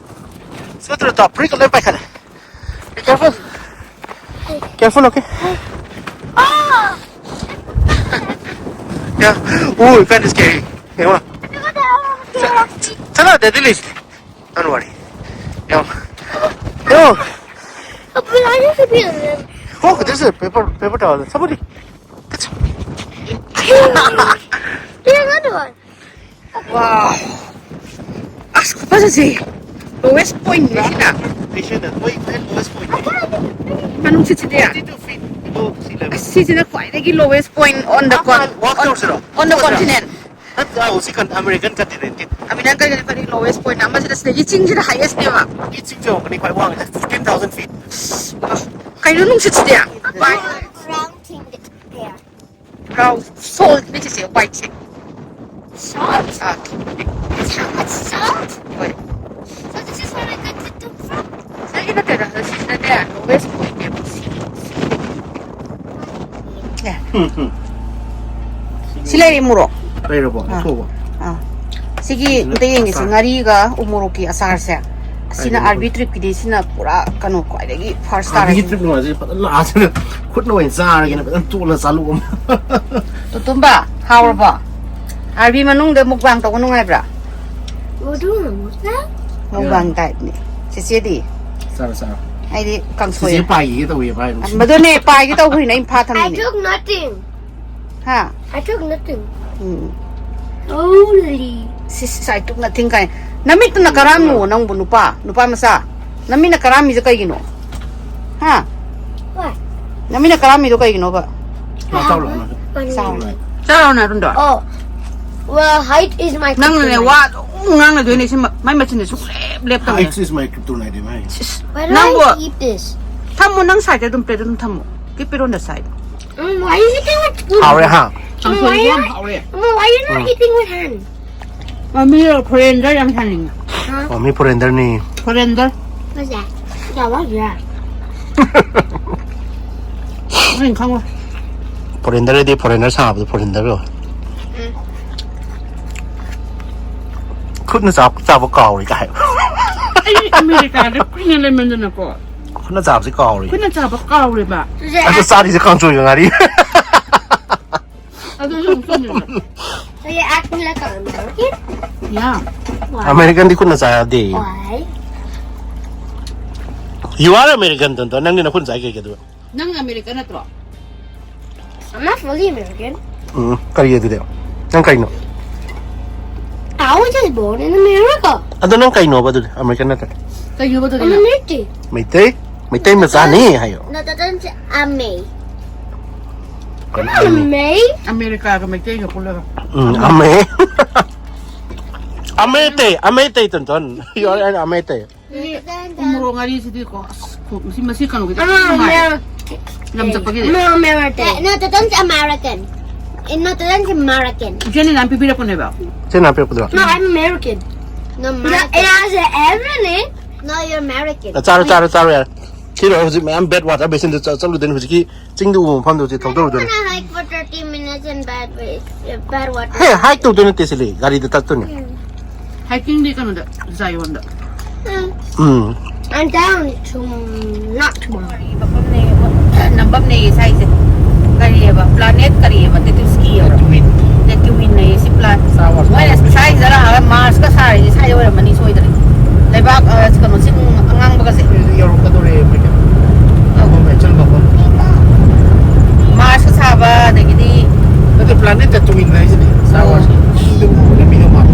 ꯁꯤ ꯅꯠꯇ꯭ꯔꯣ, ꯇꯣ, ꯐꯨꯔꯤꯠꯀ ꯂꯣꯏ ꯄꯥꯏꯈꯠꯂꯦ꯫ Be careful. Careful, okay? Yeah. Ooh, kind of scary. Hey, what? Tell her that delete. Don't worry. Yo. Yo. But I used to be in them. Oh, this is a paper, paper towel. Somebody. Here's another one. Wow. ꯑꯁ, ꯈꯨꯐꯖꯁꯦ꯫ Lowest point ꯅꯦ ꯁꯤꯅ꯫ ꯁꯤꯅ ꯃꯣꯏ ꯈ꯭ꯋꯥꯏ lowest point ꯅꯦ꯫ ꯃꯅꯨꯡꯁꯤꯠꯁꯤꯗꯤ꯫ Thirty-two feet below sea level. ꯑꯁ, ꯁꯤꯁꯤꯅ ꯈ꯭ꯋꯥꯏꯗꯒꯤ lowest point on the con-, walk on, ꯇꯧꯁꯤꯔꯣ? On the continent꯫ ꯅꯠꯇꯦ, ꯍꯧꯖꯤꯛ ꯀꯟ-, American continent ꯀꯤ꯫ American continent ꯀꯤ lowest point ꯑꯃꯁꯤꯗ ꯁꯤꯗꯒꯤ ꯆꯤꯡꯁꯤꯅ highest ꯅꯦꯕ꯫ ꯆꯤꯡꯁꯦ ꯌꯧꯔꯛꯀꯅꯤ ꯈ꯭ꯋꯥꯏ ꯋꯥꯡꯉꯤꯁꯦ, fourteen thousand feet꯫ ꯀꯩꯅꯣ ꯅꯨꯡꯁꯤꯠꯁꯤꯗꯤ? Brown thing there. Brown salt ꯅꯦ ꯆꯤꯆꯦ, white say. Salt? Ah. It's salt? ꯍꯣꯏ꯫ So this is where I got the tube from? ꯁꯤꯗꯒꯤ ꯅꯠꯇꯦꯗ, ꯑꯗꯣ ꯁꯤꯁꯤꯅꯅꯦ, lowest point ꯅꯦꯕ꯫ ꯁꯤ, ꯁꯤ꯫ ꯁꯤ ꯂꯩꯔꯦ ꯃꯣꯔꯣꯛ꯫ ꯂꯩꯔꯕꯣ? ꯑꯥ꯫ ꯂꯧꯊꯣꯛꯑꯕꯣ? ꯑꯥ꯫ ꯁꯤꯒꯤ ꯑꯝꯇ ꯌꯦꯡꯒꯦꯁꯦ, ꯑꯆꯥꯔ꯫ ꯉꯥꯔꯤꯒ ꯎꯃꯣꯔꯣꯛꯀꯤ ꯑꯆꯥꯔꯁꯦ꯫ ꯁꯤꯅ ꯑꯥꯔꯕꯤ ꯇ꯭ꯔꯤꯞꯀꯤꯗꯤ ꯁꯤꯅ ꯄꯨꯔꯥ ꯀꯩꯅꯣ ꯈ꯭ꯋꯥꯏꯗꯒꯤ ꯐꯥꯔꯁ ꯇꯥꯔꯦ꯫ ꯑꯥꯔꯕꯤꯒꯤ ꯇ꯭ꯔꯤꯞ ꯅꯨꯡꯉꯥꯏꯖꯩ꯫ ꯐꯖꯅ ꯂꯥꯛꯑꯁꯤꯅ ꯈꯨꯠꯅ ꯑꯣꯏꯅ ꯆꯥꯔꯒꯦꯅ ꯐꯖꯅ ꯇꯣꯠꯂ ꯆꯥꯂꯨ ꯑꯃ꯫ ꯇꯣꯇꯨꯝꯕ, ꯍꯥꯎꯔꯕꯣ? ꯑꯥꯔꯕꯤ ꯃꯅꯨꯡꯗ ꯃꯨꯛꯕꯥꯡ ꯇꯧꯕ ꯅꯨꯡꯉꯥꯏꯕ꯭ꯔꯥ? ꯃꯨꯛꯕꯥꯡ ꯇꯥꯏꯞꯅꯤ꯫ ꯆꯦꯆꯦꯗꯤ? ꯆꯥꯔꯣ, ꯆꯥꯔꯣ꯫ ꯑꯩꯗꯤ ꯀꯥꯡꯁꯣꯏ꯫ ꯆꯦꯆꯦ ꯄꯥꯏꯈꯤꯒꯦ ꯇꯧꯋꯦ, ꯚꯥꯏ, ꯅꯨꯡꯁꯤ꯫ ꯃꯗꯨꯅꯦ, ꯄꯥꯏꯒꯦ ꯇꯧꯈ꯭ꯔꯤꯅꯦ, ꯑꯩ ꯐꯥ ꯊꯝꯃꯤꯅꯦ꯫ I took nothing. ꯍꯥ? I took nothing. Um. Only. ꯁꯤꯁ, I took nothing ꯀꯥꯏ꯫ ꯅꯃꯤꯠꯇꯨꯅ ꯀꯔꯥꯝꯅꯣ ꯅꯪꯕꯨ, ꯅꯨꯄꯥ? ꯅꯨꯄꯥ ꯃꯆꯥ? ꯅꯃꯤꯠꯅ ꯀꯔꯥꯝꯃꯤꯁꯦ ꯀꯩꯒꯤꯅꯣ? ꯍꯥ? What? ꯅꯃꯤꯠꯅ ꯀꯔꯥꯝꯃꯤꯗꯣ ꯀꯩꯒꯤꯅꯣꯕ? ꯃꯥ ꯆꯥꯎꯔꯣ, ꯃꯥ꯫ ꯆꯥꯎꯔꯣ꯫ ꯆꯥꯎꯔꯣꯅꯦ, ꯑꯗꯨꯝꯗꯣ꯫ Oh. Well, height is my kryptonite. ꯅꯪꯅꯅꯦ, ꯋꯥ ꯑꯗꯨꯝ ꯉꯥꯡꯅꯗꯣꯏꯅꯦ, ꯁꯤ ꯃ-, ꯃꯥꯏ ꯃꯆꯤꯟꯁꯦ ꯁꯨꯡꯂꯦꯞ ꯂꯦꯞꯇꯕꯅꯦ꯫ Height is my kryptonite, ꯏꯃꯥꯏ꯫ ꯁꯤꯁ, Why do ꯅꯪꯕꯨ I eat this? ꯊꯝꯃꯣ, ꯅꯪ ꯁꯥꯏꯗ ꯑꯗꯨꯝ, ꯄ꯭ꯂꯦꯠ ꯑꯗꯨꯝ ꯊꯝꯃꯣ꯫ Keep it on the side. Um, why you eating with spoon? ꯍꯥꯎꯔꯦ, ꯍꯥ? ꯎꯝ, why you, um, why you not eating with hand? ꯃꯃꯤ ꯐꯣꯔꯦꯟꯗꯔ ꯌꯥꯝ ꯁꯥꯅꯤꯡꯉꯦ꯫ ꯑꯣ, ꯃꯤ ꯐꯣꯔꯦꯟꯗꯔꯅꯤ꯫ ꯐꯣꯔꯦꯟꯗꯔ꯫ What's that? ꯌꯥꯝ ꯋꯥꯠꯂꯤꯌꯦ꯫ ꯅꯪ ꯈꯪꯉꯣꯏ꯫ ꯐꯣꯔꯦꯟꯗꯔ ꯍꯥꯏꯗꯤ ꯐꯣꯔꯦꯟꯅꯔ ꯁꯥꯕꯗꯣ ꯐꯣꯔꯦꯟꯗꯔ ꯀꯧꯋꯦ꯫ ꯎꯝ꯫ ꯈꯨꯠꯅ ꯆꯥ-, ꯆꯥꯕ ꯀꯥꯎꯔꯦ ꯀꯥꯏ꯫ ꯑꯩ ꯑꯃꯦꯔꯤꯀꯥꯗ ꯀꯨꯏꯅ ꯂꯩꯃꯟꯗꯅꯀꯣ꯫ ꯈꯨꯠꯅ ꯆꯥꯕꯁꯦ ꯀꯥꯎꯔꯦ꯫ ꯈꯨꯠꯅ ꯆꯥꯕ ꯀꯥꯎꯔꯦꯕ꯫ ꯑꯗꯣ ꯆꯥꯔꯤꯁꯦ ꯀꯥꯡꯁꯣꯏꯒ ꯉꯥꯔꯤ꯫ ꯑꯗꯨꯁꯨ ꯑꯃꯨꯛ ꯆꯨꯝꯃꯦꯕ꯫ So you're acting like an American? Yeah. Why? ꯑꯃꯦꯔꯤꯀꯟꯗꯤ ꯈꯨꯠꯅ ꯆꯥ ꯌꯥꯗꯦ꯫ Why? You are American, ꯇꯟꯇꯣ꯫ ꯅꯪꯗꯤ ꯅꯈꯨꯠꯅ ꯆꯥꯏ ꯀꯩꯒꯤ ꯑꯗꯨꯒ? ꯅꯪ ꯑꯃꯦꯔꯤꯀꯟ ꯅꯠꯇ꯭ꯔꯣ? I'm not fully American. ꯎꯝ, ꯀꯔꯤ ꯑꯗꯨꯗꯤ? ꯅꯪ ꯀꯩꯅꯣ? I was just born in America. ꯑꯗꯣ ꯅꯪ ꯀꯩꯅꯣꯕ ꯑꯗꯨꯗꯤ? ꯑꯃꯦꯔꯤꯀꯟ ꯅꯠꯇ꯭ꯔꯗꯤ? ꯀꯩꯅꯣꯕ ꯑꯗꯨꯗꯤ? I'm a Meitei. Meitei? Meitei ꯃꯆꯥꯅꯤ ꯍꯥꯏꯌꯣ꯫ ꯅꯠꯇꯦ, ꯅꯠꯇꯦ, ꯑꯃꯦ꯫ ꯀꯩꯅꯣ ꯑꯃꯦ? ꯑꯃꯦ? ꯑꯃꯦꯔꯤꯀꯥꯒ ꯃꯩꯇꯩꯒ ꯄꯨꯜꯂꯒ꯫ ꯎꯝ, ꯑꯃꯦ꯫ ꯑꯃꯦꯇꯩ, ꯑꯃꯦꯇꯩ, ꯇꯟꯇꯣꯟ꯫ You are an ꯑꯃꯦꯇꯩ꯫ ꯎꯃꯣꯔꯣꯛ ꯉꯥꯔꯤꯁꯤꯗꯤꯀꯣ, ꯑꯁ, ꯈꯣ-, ꯃꯁꯤ, ꯃꯁꯤ ꯀꯩꯅꯣꯒꯤꯗꯤ ꯌꯥꯝ ꯅꯨꯡꯉꯥꯏ꯫ ꯂꯝ ꯆꯠꯄꯒꯤꯗꯤ꯫ I'm American. No, no, that's American. Eh, no, that's American. ꯏꯆꯦꯅ ꯅꯍꯥꯟ ꯄꯤꯕꯤꯔꯛꯄꯅꯦꯕ꯫ ꯏꯆꯦ ꯅꯍꯥꯟ ꯄꯤꯔꯛꯄꯗꯣ? No, I'm American. No, American. It has everything. No, you're American. ꯆꯥꯔꯣ, ꯆꯥꯔꯣ, ꯆꯥꯔꯣ ꯌꯥꯔꯦ꯫ ꯁꯤ ꯂꯣꯏꯔ ꯍꯧꯖꯤꯛ ꯃꯌꯥꯝ bath water basinꯗ ꯆ-, ꯆꯠꯂꯨꯗꯣꯏꯅꯤ꯫ ꯍꯧꯖꯤꯛꯀꯤ ꯆꯤꯡꯗ ꯎꯕ ꯃꯐꯝꯗꯣ ꯍꯧꯖꯤꯛ ꯊꯧꯗꯔꯨꯗꯣꯏꯅꯤ꯫ I don't wanna hike for thirty minutes in bad way, bad water. ꯍꯦ, hike ꯇꯧꯗꯣꯏ ꯅꯠꯇꯦ ꯁꯤꯗꯤ, ꯒꯥꯔꯤꯗ ꯆꯠꯇꯣꯏꯅꯤ꯫ Hikingꯗꯤ ꯀꯩꯅꯣꯗ, ꯖꯥꯏꯑꯣꯟꯗ꯫ ꯎꯝ, ꯎꯝ꯫ And down to not tomorrow. ꯀꯔꯤ ꯃꯐꯝꯅꯦ? ꯅꯝꯐꯝꯅꯦ ꯁ꯭ꯋꯥꯏꯁꯦ꯫ ꯀꯔꯤꯑꯕ? Planet ꯀꯔꯤꯑꯕ? Tatooine ꯍꯥꯏꯕ꯭ꯔꯥ? Tatooine꯫ Tatooine ꯍꯥꯏꯌꯦ ꯁꯤ plan꯫ Star Wars꯫ ꯃꯣꯏꯅ ꯁ꯭ꯋꯥꯏꯁꯤꯗ ꯂꯥꯛꯑꯒ Mars ꯀ ꯁꯥꯔꯤꯁꯦ ꯁ꯭ꯋꯥꯏꯗ ꯑꯣꯏꯔꯝꯃꯅꯤ ꯁꯣꯏꯗ꯭ꯔꯦ꯫ ꯂꯩꯕꯥꯛ, ꯑ, ꯀꯩꯅꯣ, ꯆꯤꯡ ꯑꯉꯥꯡꯕꯒꯁꯦ꯫ ꯁꯤꯗ ꯌꯧꯔꯛꯀꯗꯧꯔꯦ ꯑꯩꯈꯣꯏꯁꯦ꯫ ꯑꯧ꯫ ꯑꯩꯈꯣꯏ actual ꯃꯐꯝ꯫ Mars ꯀ ꯁꯥꯕ, ꯑꯗꯒꯤꯗꯤ ꯅꯠꯇꯦ, Planet Tatooine ꯍꯥꯏꯁꯤꯅꯦ꯫ Star Wars ꯀꯤ꯫ ꯁꯤꯗ ꯎꯕ ꯂꯝꯕꯤꯗꯣ ꯃꯥꯜꯂꯦ꯫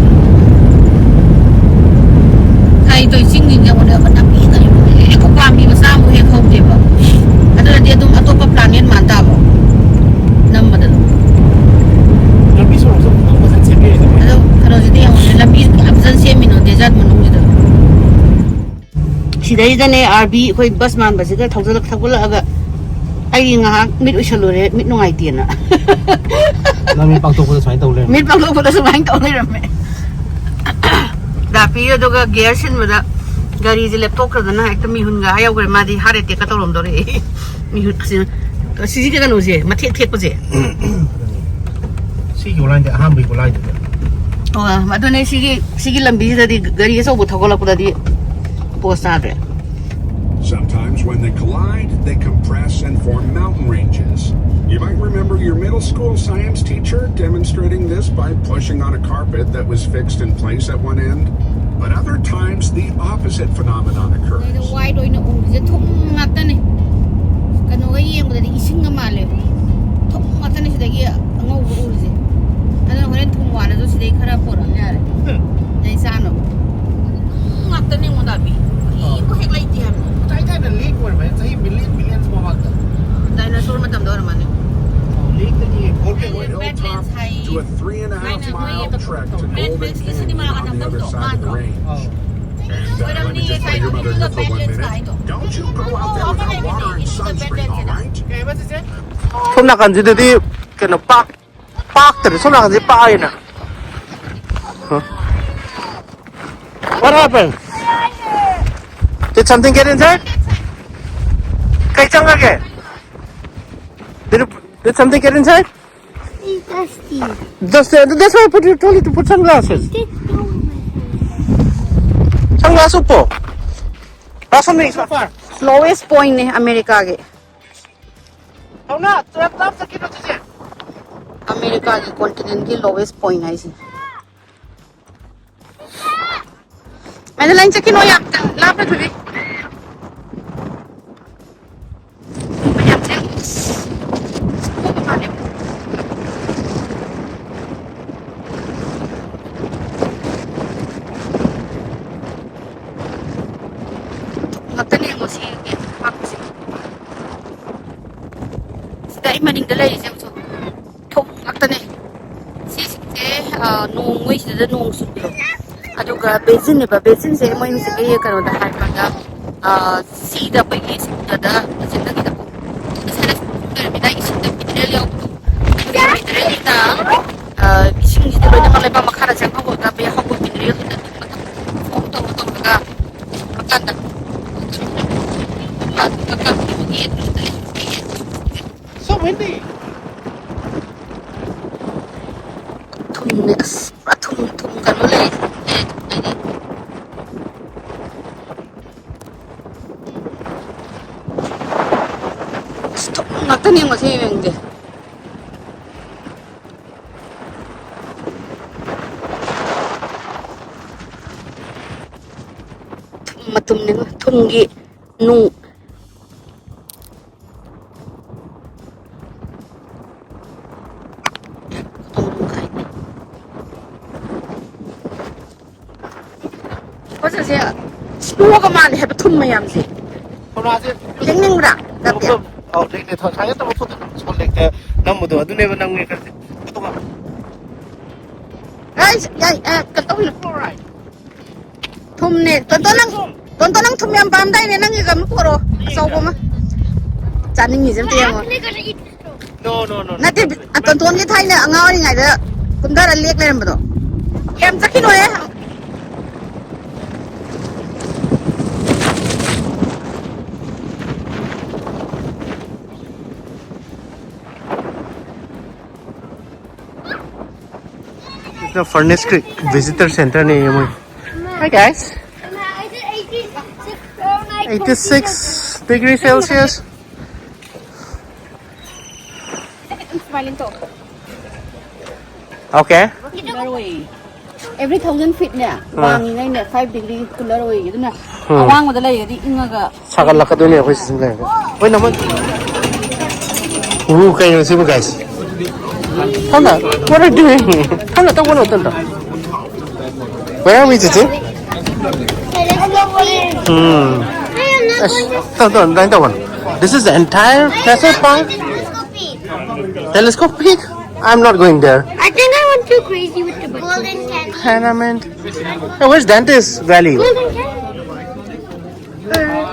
ꯍꯥꯏꯗꯣ ꯆꯤꯡꯁꯤꯡꯁꯦ ꯎꯅꯕ ꯅꯥꯄꯤ ꯀꯔꯤꯕꯨ ꯍꯦꯛ ꯄꯥꯝꯕꯤ ꯃꯆꯥ ꯑꯃꯕꯨ ꯍꯦꯛ ꯍꯧꯗꯦꯕ꯫ ꯑꯗꯨꯅꯗꯤ ꯑꯗꯨꯝ ꯑꯇꯣꯞꯄ planet ꯃꯥꯟ ꯇꯥꯕ꯫ ꯅꯝꯕꯗ ꯑꯗꯨꯝ꯫ ꯂꯝꯕꯤ ꯁꯣꯔꯣꯛꯁꯨ ꯑꯃꯨꯛꯇꯪ ꯐꯖꯅ ꯁꯦꯝꯕꯤꯔꯗꯤ ꯐꯩ꯫ ꯑꯗꯣ ꯀꯩꯅꯣꯁꯤꯗꯤ ꯌꯦꯡꯉꯨꯅꯦ, ꯂꯝꯕꯤ ꯀꯌꯥ ꯐꯖꯅ ꯁꯦꯝꯃꯤꯅꯣ desert ꯃꯅꯨꯡꯁꯤꯗ꯫ ꯁꯤꯗꯩꯗꯅꯦ ꯑꯥꯔꯕꯤ ꯑꯩꯈꯣꯏ ꯕꯁ ꯃꯥꯟꯕꯁꯤꯒ ꯊꯧꯖꯤꯜꯂꯛ-, ꯊꯧꯒꯠꯂꯛꯑꯒ ꯑꯩ ꯉꯥꯏꯍꯥꯛ ꯃꯤꯠ ꯎꯏꯁꯜꯂꯨꯔꯦ, ꯃꯤꯠ ꯅꯨꯡꯉꯥꯏꯇꯦꯅ꯫ ꯅꯪ ꯃꯤꯠ ꯄꯥꯡꯊꯣꯛꯄꯗ ꯁꯨꯃꯥꯏꯅ ꯇꯧ ꯂꯩꯔꯝꯃꯦ꯫ ꯃꯤꯠ ꯄꯥꯡꯊꯣꯛꯄꯗ ꯁꯨꯃꯥꯏꯅ ꯇꯧ ꯂꯩꯔꯝꯃꯦ꯫ ꯗꯥꯄꯤ ꯑꯗꯨꯒ ꯒꯤꯌꯔ ꯁꯤꯟꯕꯗ ꯒꯥꯔꯤꯁꯦ ꯂꯦꯞꯊꯣꯛꯈ꯭ꯔꯗꯅ ꯍꯦꯛꯇ ꯃꯤꯍꯨꯟꯒ ꯑꯥ ꯌꯧꯈ꯭ꯔꯦ꯫ ꯃꯥꯗꯤ heart attack ꯀ ꯇꯧꯔꯝꯗꯧꯔꯦ꯫ ꯃꯤꯍꯨꯟ ꯑꯁꯤ, ꯑꯁꯤꯒꯤ ꯀꯩꯅꯣꯁꯦ, ꯃꯊꯦꯛ ꯊꯦꯛꯄꯁꯦ꯫ ꯁꯤꯒꯤ ꯒꯣꯂꯥꯏꯗ ꯑꯍꯥꯟꯕꯒꯤ ꯒꯣꯂꯥꯏꯗꯨꯗ꯫ ꯑꯣ, ꯑꯗꯨꯅꯦ ꯁꯤꯒꯤ, ꯁꯤꯒꯤ ꯂꯝꯕꯤꯁꯤꯗꯗꯤ ꯒꯥꯔꯤ ꯑꯆꯧꯕ ꯊꯧꯒꯠꯂꯛꯄꯗꯗꯤ ꯄꯣꯁ ꯇꯥꯗ꯭ꯔꯦ꯫ Sometimes when they collide, they compress and form mountain ranges. You might remember your middle school science teacher demonstrating this by pushing on a carpet that was fixed in place at one end. But other times, the opposite phenomenon occurs. ꯁꯤꯗ white ꯑꯣꯏꯅ ꯎꯔꯤꯁꯦ ꯊꯨꯝ ꯉꯥꯛꯇꯅꯦ꯫ ꯀꯩꯅꯣꯒ ꯌꯦꯡꯕꯗꯗꯤ ꯏꯁꯤꯡꯒ ꯃꯥꯜꯂꯦ꯫ ꯊꯨꯝ ꯉꯥꯛꯇꯅꯦ ꯁꯤꯗꯒꯤ ꯑꯉꯧꯕ ꯎꯔꯤꯁꯦ꯫ ꯑꯗꯨꯅ ꯍꯣꯔꯦꯟ ꯊꯨꯝ ꯋꯥꯠꯂꯁꯨ ꯁꯤꯗꯩ ꯈꯔ ꯄꯣꯔꯛꯑ ꯌꯥꯔꯦ꯫ ꯎꯝ꯫ ꯁꯤꯗꯩ ꯆꯥꯅꯕ꯫ ꯊꯨꯝ ꯉꯥꯛꯇꯅꯦ ꯉꯣ ꯗꯥꯕꯤ꯫ ꯑꯃ ꯍꯦꯛ ꯂꯩꯇꯦ ꯍꯥꯏꯕꯅꯤ꯫ ꯊꯥꯏ ꯊꯥꯏꯅ lake ꯑꯣꯏꯔꯝꯕꯅꯤ, ꯆꯍꯤ million millions ꯃꯃꯥꯡꯗ꯫ Dinosaur ꯃꯇꯝꯗ ꯑꯣꯏꯔꯝꯃꯅꯤ꯫ ꯑꯣ, lake ꯇꯒꯤ volcano ꯑꯣꯏꯔꯝꯃꯅꯤ꯫ Badlands high. To a three and a half mile trek to Golden Canyon on the other side of the range. ꯑꯧ꯫ And, uh, let me just tell your mother here for one minute, don't you go out there without water and sunscreen, all right? ꯀꯩ ꯍꯥꯏꯕ ꯆꯤꯆꯦ? ꯁꯣꯝ ꯅꯥꯀꯟꯁꯤꯗꯗꯤ ꯀꯩꯅꯣ ꯄꯥꯛ ꯄꯥꯛꯇ꯭ꯔꯦ, ꯁꯣꯝ ꯅꯥꯀꯟꯁꯦ ꯄꯥꯛꯑꯦꯅ꯫ What happened? Did something get inside? ꯀꯩ ꯆꯪꯉꯒꯦ? Did, it, did something get inside? It's dusty. Dusty. That's why I put you, told you to put sunglasses. Take off my sunglasses. Sunglasses ꯎꯞꯄꯣ꯫ Lowest point ꯅꯦ ꯑꯃꯦꯔꯤꯀꯥꯒꯤ꯫ ꯍꯧꯅ ꯇꯨꯌꯦꯜꯐ ꯂꯥꯞ ꯆꯠꯈꯤꯅꯣ ꯆꯤꯆꯦ꯫ ꯑꯃꯦꯔꯤꯀꯥꯒꯤ continent ꯀꯤ lowest point ꯍꯥꯏꯁꯦ꯫ ꯃꯦꯗꯂꯥꯏꯟ ꯆꯠꯈꯤꯅꯣ, ꯌꯥꯝ ꯂꯥꯞꯅ ꯊꯣꯛꯏ꯫ ꯃꯌꯥꯝꯁꯦ ꯉꯥꯛꯇꯅꯦ ꯌꯦꯡꯉꯣ ꯁꯤꯒꯤ ꯄꯥꯛꯁꯦ꯫ ꯁꯤꯗ ꯑꯩ ꯃꯅꯤꯡꯗ ꯂꯩꯔꯤꯁꯦ ꯌꯦꯡꯉꯨ꯫ ꯊꯨꯝ ꯉꯥꯛꯇꯅꯦ꯫ ꯁꯤꯁꯤꯡꯁꯦ, ꯑ, ꯅꯣꯡ, ꯃꯣꯏꯁꯤꯗ ꯅꯣꯡ ꯆꯨꯕꯗꯣ꯫ ꯑꯗꯨꯒ basin ꯅꯦꯕ꯫ Basin ꯁꯦ ꯃꯣꯏ ꯍꯧꯖꯤꯛꯀꯤ ꯀꯩꯅꯣꯗ ꯍꯥꯏꯕꯗ, ꯑ, ꯁꯤꯗ ꯑꯩꯈꯣꯏꯒꯤ ꯁꯤꯡꯗꯗ ꯁꯤꯗꯒꯤꯗ ꯂꯩꯔꯝꯃꯤꯅ ꯏꯁꯤꯡꯗ mineral ꯌꯥꯎꯕꯗꯣ꯫ ꯑꯗꯨꯒꯤ mineral ꯗꯨꯅ, ꯑ, ꯏꯁꯤꯡꯁꯤꯗ ꯂꯣꯏꯅꯃꯛ ꯂꯩꯕꯥꯛ ꯃꯈꯥꯗ ꯆꯪꯍꯧꯔꯒ ꯍꯧꯕ mineral ꯗꯨꯅ ꯃꯊꯪ form ꯇꯧꯔ ꯇꯧꯔꯒ ꯃꯈꯥꯗ ꯊꯨꯝꯅꯦ, ꯑꯁ, ꯄꯨꯔꯥ ꯊꯨꯝ, ꯊꯨꯝ ꯀꯩꯅꯣ ꯂꯩ꯫ ꯑꯁ, ꯊꯨꯝ ꯉꯥꯛꯇꯅꯦ ꯉꯁꯤ ꯌꯦꯡꯗꯦ꯫ ꯊꯨꯝ ꯃꯇꯨꯝꯅꯦ, ꯊꯨꯝꯒꯤ ꯅꯨꯡ꯫ ꯄꯣꯠꯁꯦ ꯁ꯭ꯂꯣꯒ ꯃꯥꯜꯂꯦ ꯍꯥꯏꯕ ꯊꯨꯝ ꯃꯌꯥꯝꯁꯦ꯫ ꯊꯧꯅꯥꯁꯦ ꯂꯦꯡꯅꯤꯡꯕ꯭ꯔꯥ, ꯗꯥ ꯄꯤꯌꯥ? ꯑꯧ, ꯂꯦꯡꯅꯤꯡ꯫ ꯊꯧ-, ꯁꯥꯏꯅ ꯇꯧꯕ ꯄꯣꯠꯇꯣ ꯁꯣꯜ ꯂꯦꯛꯇ ꯅꯝꯕꯗꯣ ꯑꯗꯨꯅꯦꯕ ꯅꯝꯒꯦ ꯈꯜꯂꯤꯁꯦ꯫ ꯑꯗꯨꯒ ꯑꯩ, ꯑꯩ, ꯑꯩ, ꯀꯩꯅꯣ ꯇꯧꯕꯤꯔꯣ꯫ ꯊꯨꯝꯅꯦ꯫ ꯇꯣꯟꯇꯣꯟ ꯅꯪ, ꯇꯣꯟꯇꯣꯟ ꯅꯪ ꯊꯨꯝ ꯌꯥꯝ ꯄꯥꯝꯗꯥꯏꯅꯦ? ꯅꯪꯒꯤꯒ ꯑꯃ ꯄꯨꯔꯛꯑꯣ, ꯑꯆꯧꯕ ꯑꯃ꯫ ꯆꯥꯅꯤꯡꯉꯤꯁꯦ ꯑꯝꯇ ꯌꯦꯡꯉꯣ꯫ No, no, no, no. ꯅꯠꯇꯦ, ꯑꯇꯣꯟꯇꯣꯟꯒꯤ ꯊꯥꯏꯅ ꯑꯉꯥꯡ ꯑꯣꯏꯔꯤꯉꯩꯗ ꯀꯨꯝꯊꯔ ꯂꯦꯛ ꯂꯩꯔꯝꯕꯗꯣ꯫ ꯌꯥꯝ ꯆꯠꯈꯤꯅꯣꯍꯦ꯫ ꯁꯤꯅ Furnace Creek Visitor Centre ꯅꯦꯌꯦ ꯃꯣꯏ꯫ Hi, guys. Eighty-six degrees Celsius. Smiling to. Okay. Cooler way. Every thousand feet ꯅꯦ ꯋꯥꯡꯉꯤꯉꯩꯅꯦ five degree cooler ꯑꯣꯏꯌꯦ ꯑꯗꯨꯅ ꯑꯋꯥꯡꯕꯗ ꯂꯩꯔꯗꯤ ꯏꯪꯉꯒ ꯁꯥꯒꯠꯂꯛꯀꯗꯣꯏꯅꯦ ꯑꯩꯈꯣꯏ ꯁꯤꯖꯤꯟꯅꯔꯒ꯫ ꯍꯣꯏ ꯅꯃꯟ꯫ ꯎ ꯀꯩꯅꯣ ꯁꯤꯕꯨ guys? ꯊꯝꯅ, what are you doing? ꯊꯝꯅ ꯇꯧꯒꯅꯣ ꯇꯝꯅ꯫ Where are we, Titi? Hmm. ꯑꯁ, ꯇꯧ, ꯇꯧ, ꯑꯗꯨꯃꯥꯏꯅ ꯇꯧꯒꯅꯨ꯫ This is the entire Castle Park. Telescope Peak? I'm not going there. I think I went too crazy with the golden candy. Tenement. Oh, where's Dante's Valley? Golden candy.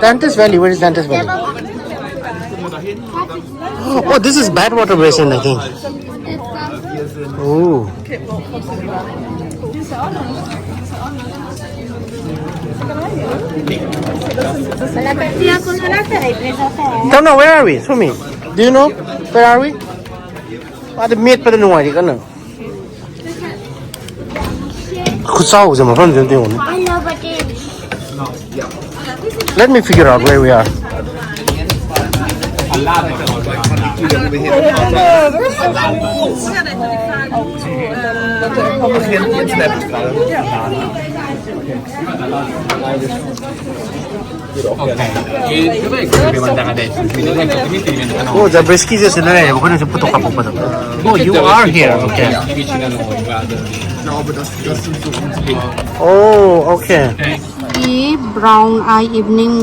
Dante's Valley. Where is Dante's Valley? Oh, this is Badwater Basin, I think. Oh. Don't know, where are we? Show me. Do you know? Where are we? ꯑꯥꯗ ꯃꯦꯠꯄꯗ ꯅꯨꯡꯉꯥꯏꯔꯤ ꯀꯟꯅ꯫ ꯈꯨꯆꯥꯎꯁꯦ ꯃꯐꯝꯁꯦ ꯑꯝꯇ ꯌꯦꯡꯉꯨꯅꯦ꯫ I know, but it. Let me figure out where we are. Oh, Zabriskie ꯁꯦ ꯁꯤꯗ ꯂꯩꯔꯦꯕ, ꯑꯩꯈꯣꯏꯅ ꯁꯤ photo ꯀꯥꯞꯄꯛꯄꯗꯣ꯫ Oh, you are here. Okay. Oh, okay. ꯁꯤ brown eye evening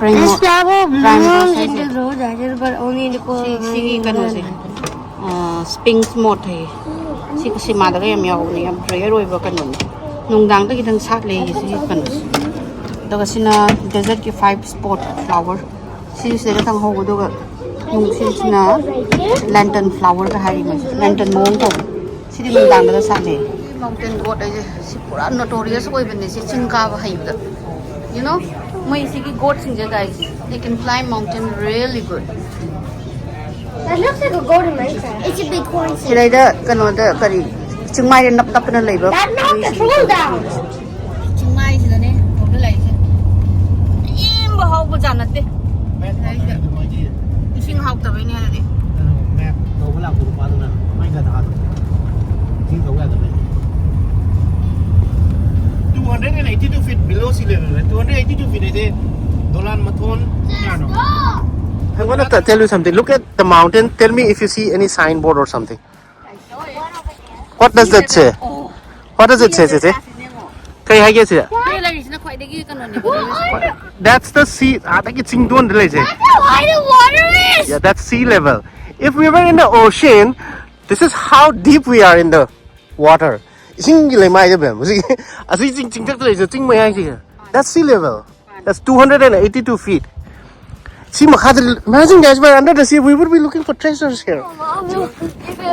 rainbow. This flower Rainbow bloom size. In the rose, I just, but only in the cold. ꯁꯤꯒꯤ ꯀꯩꯅꯣꯁꯦ꯫ Pink moth ꯍꯥꯏꯌꯦ꯫ ꯁꯤ ꯁꯤꯃꯥꯗꯒ ꯌꯥꯝ ꯌꯥꯎꯕꯅꯦ, ꯌꯥꯝ rare ꯑꯣꯏꯕ ꯀꯩꯅꯣꯅꯦ꯫ ꯅꯨꯡꯗꯥꯡꯗ ꯈꯤꯇꯪ ꯁꯥꯠꯂꯦ ꯁꯤꯒꯤ ꯀꯩꯅꯣꯁꯦ꯫ ꯑꯗꯨꯒ ꯁꯤꯅ desert ꯀꯤ five spot flower꯫ ꯁꯤꯁꯤꯗ ꯈꯤꯇꯪ ꯍꯧꯕ, ꯑꯗꯨꯒ ꯅꯨꯡꯁꯤꯠꯁꯤꯅ lantern flower ꯒ ꯍꯥꯏꯔꯤ ꯃꯣꯏꯁꯦ, lantern ꯃꯑꯣꯡ ꯇꯧꯕ꯫ ꯁꯤꯗꯤ ꯅꯨꯡꯗꯥꯡꯗꯒ ꯁꯥꯠꯂꯦ꯫ Mountain goat ꯍꯥꯏꯁꯦ ꯁꯤ ꯄꯨꯔꯥ notorious ꯑꯣꯏꯕꯅꯦ, ꯁꯤ ꯆꯤꯡ ꯀꯥꯕ ꯍꯩꯕꯗ꯫ You know, ꯃꯣꯏ ꯁꯤꯒꯤ goat ꯁꯤꯡꯁꯦ, guys, they can climb mountain really good. That looks like a golden lantern. It's a big horn. ꯁꯤꯗꯩꯗ ꯀꯩꯅꯣꯗ ꯀꯔꯤ ꯆꯤꯡꯃꯥꯏꯗ ꯅꯞ ꯅꯞꯇꯅ ꯂꯩꯕ That knocked the troll down. ꯆꯤꯡꯃꯥꯏꯁꯤꯗꯅꯦ ꯇꯧꯔ ꯂꯩꯁꯦ꯫ ꯍꯥꯎꯕ ꯖꯥꯠ ꯅꯠꯇꯦ꯫ ꯏꯁꯤꯡ ꯍꯥꯎꯇꯕꯩꯅꯦ ꯑꯗꯨꯗꯤ꯫ ꯃꯦꯞ ꯂꯧꯕ ꯂꯥꯛꯄ ꯅꯨꯄꯥꯗꯨꯅ ꯃꯥꯏ ꯒꯙꯥꯗꯣ ꯏꯁꯤꯡ ꯊꯧ ꯌꯥꯗꯕꯩ꯫ Two hundred and eighty-two feet below sea level, two hundred eighty-two feet ꯍꯥꯏꯁꯦ ꯗꯣꯂꯥꯟ ꯃꯊꯣꯟ ꯀꯌꯥꯅꯣ? I want to tell you something. Look at the mountain. Tell me if you see any signboard or something. What does that say? What does it say, ꯆꯦꯆꯦ? ꯀꯩ ꯍꯥꯏꯒꯦ ꯁꯤꯗ? ꯂꯩꯔꯤꯁꯤꯅ ꯈ꯭ꯋꯥꯏꯗꯒꯤ ꯀꯩꯅꯣꯅꯦꯕ꯫ That's the sea. ꯑꯥꯗꯒꯤ ꯆꯤꯡꯗꯣꯟꯗ ꯂꯩꯁꯦ. That's how high the water is. Yeah, that's sea level. If we were in the ocean, this is how deep we are in the water. ꯏꯁꯤꯡꯒꯤ ꯂꯩꯃꯥꯏꯗ ꯃꯌꯥꯝ ꯍꯧꯖꯤꯛ ꯑꯁꯤ ꯆꯤꯡ ꯆꯤꯡꯊꯛꯇ ꯂꯩꯁꯦ, ꯆꯤꯡ ꯃꯌꯥꯏꯁꯤꯒ꯫ That's sea level. That's two hundred and eighty-two feet. ꯁꯤ ꯃꯈꯥꯗ, imagine, guys, we're under the sea. We would be looking for treasures here.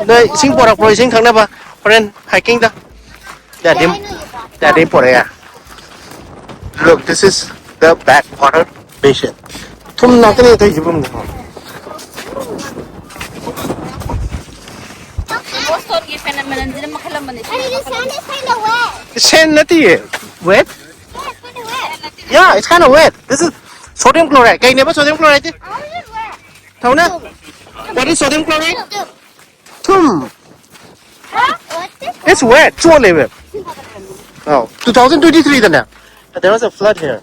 ꯅꯣꯏ ꯏꯁꯤꯡ ꯄꯣꯔꯛꯄ꯭ꯔꯣ, ꯏꯁꯤꯡ ꯊꯛꯅꯕ? ꯍꯣꯔꯦꯟ hiking ꯗ꯫ ꯗꯦꯗꯤ, ꯗꯦꯗꯤ ꯄꯣꯔꯛꯑꯦ꯫ Look, this is the backwater basin. ꯊꯨꯝ ꯉꯥꯛꯇꯅꯦ ꯊꯛꯏꯁꯤꯕꯣ꯫ ꯕꯣꯁꯇꯣꯟꯒꯤ phenomenon ꯁꯤꯅ ꯃꯈꯜ ꯑꯃꯅꯤ꯫ Hey, the sand is kind of wet. Sand ꯅꯠꯇꯤꯌꯦ꯫ Wet? Yeah, it's kind of wet. This is sodium chloride. ꯀꯩꯅꯦꯕ sodium chloride ꯁꯦ? ꯊꯧꯅ? What is sodium chloride? ꯊꯨꯝ꯫ It's wet. ꯆꯣꯠꯂꯦꯕ꯫ ꯑꯧ, two thousand twenty-three ꯗꯅꯦ, there was a flood here.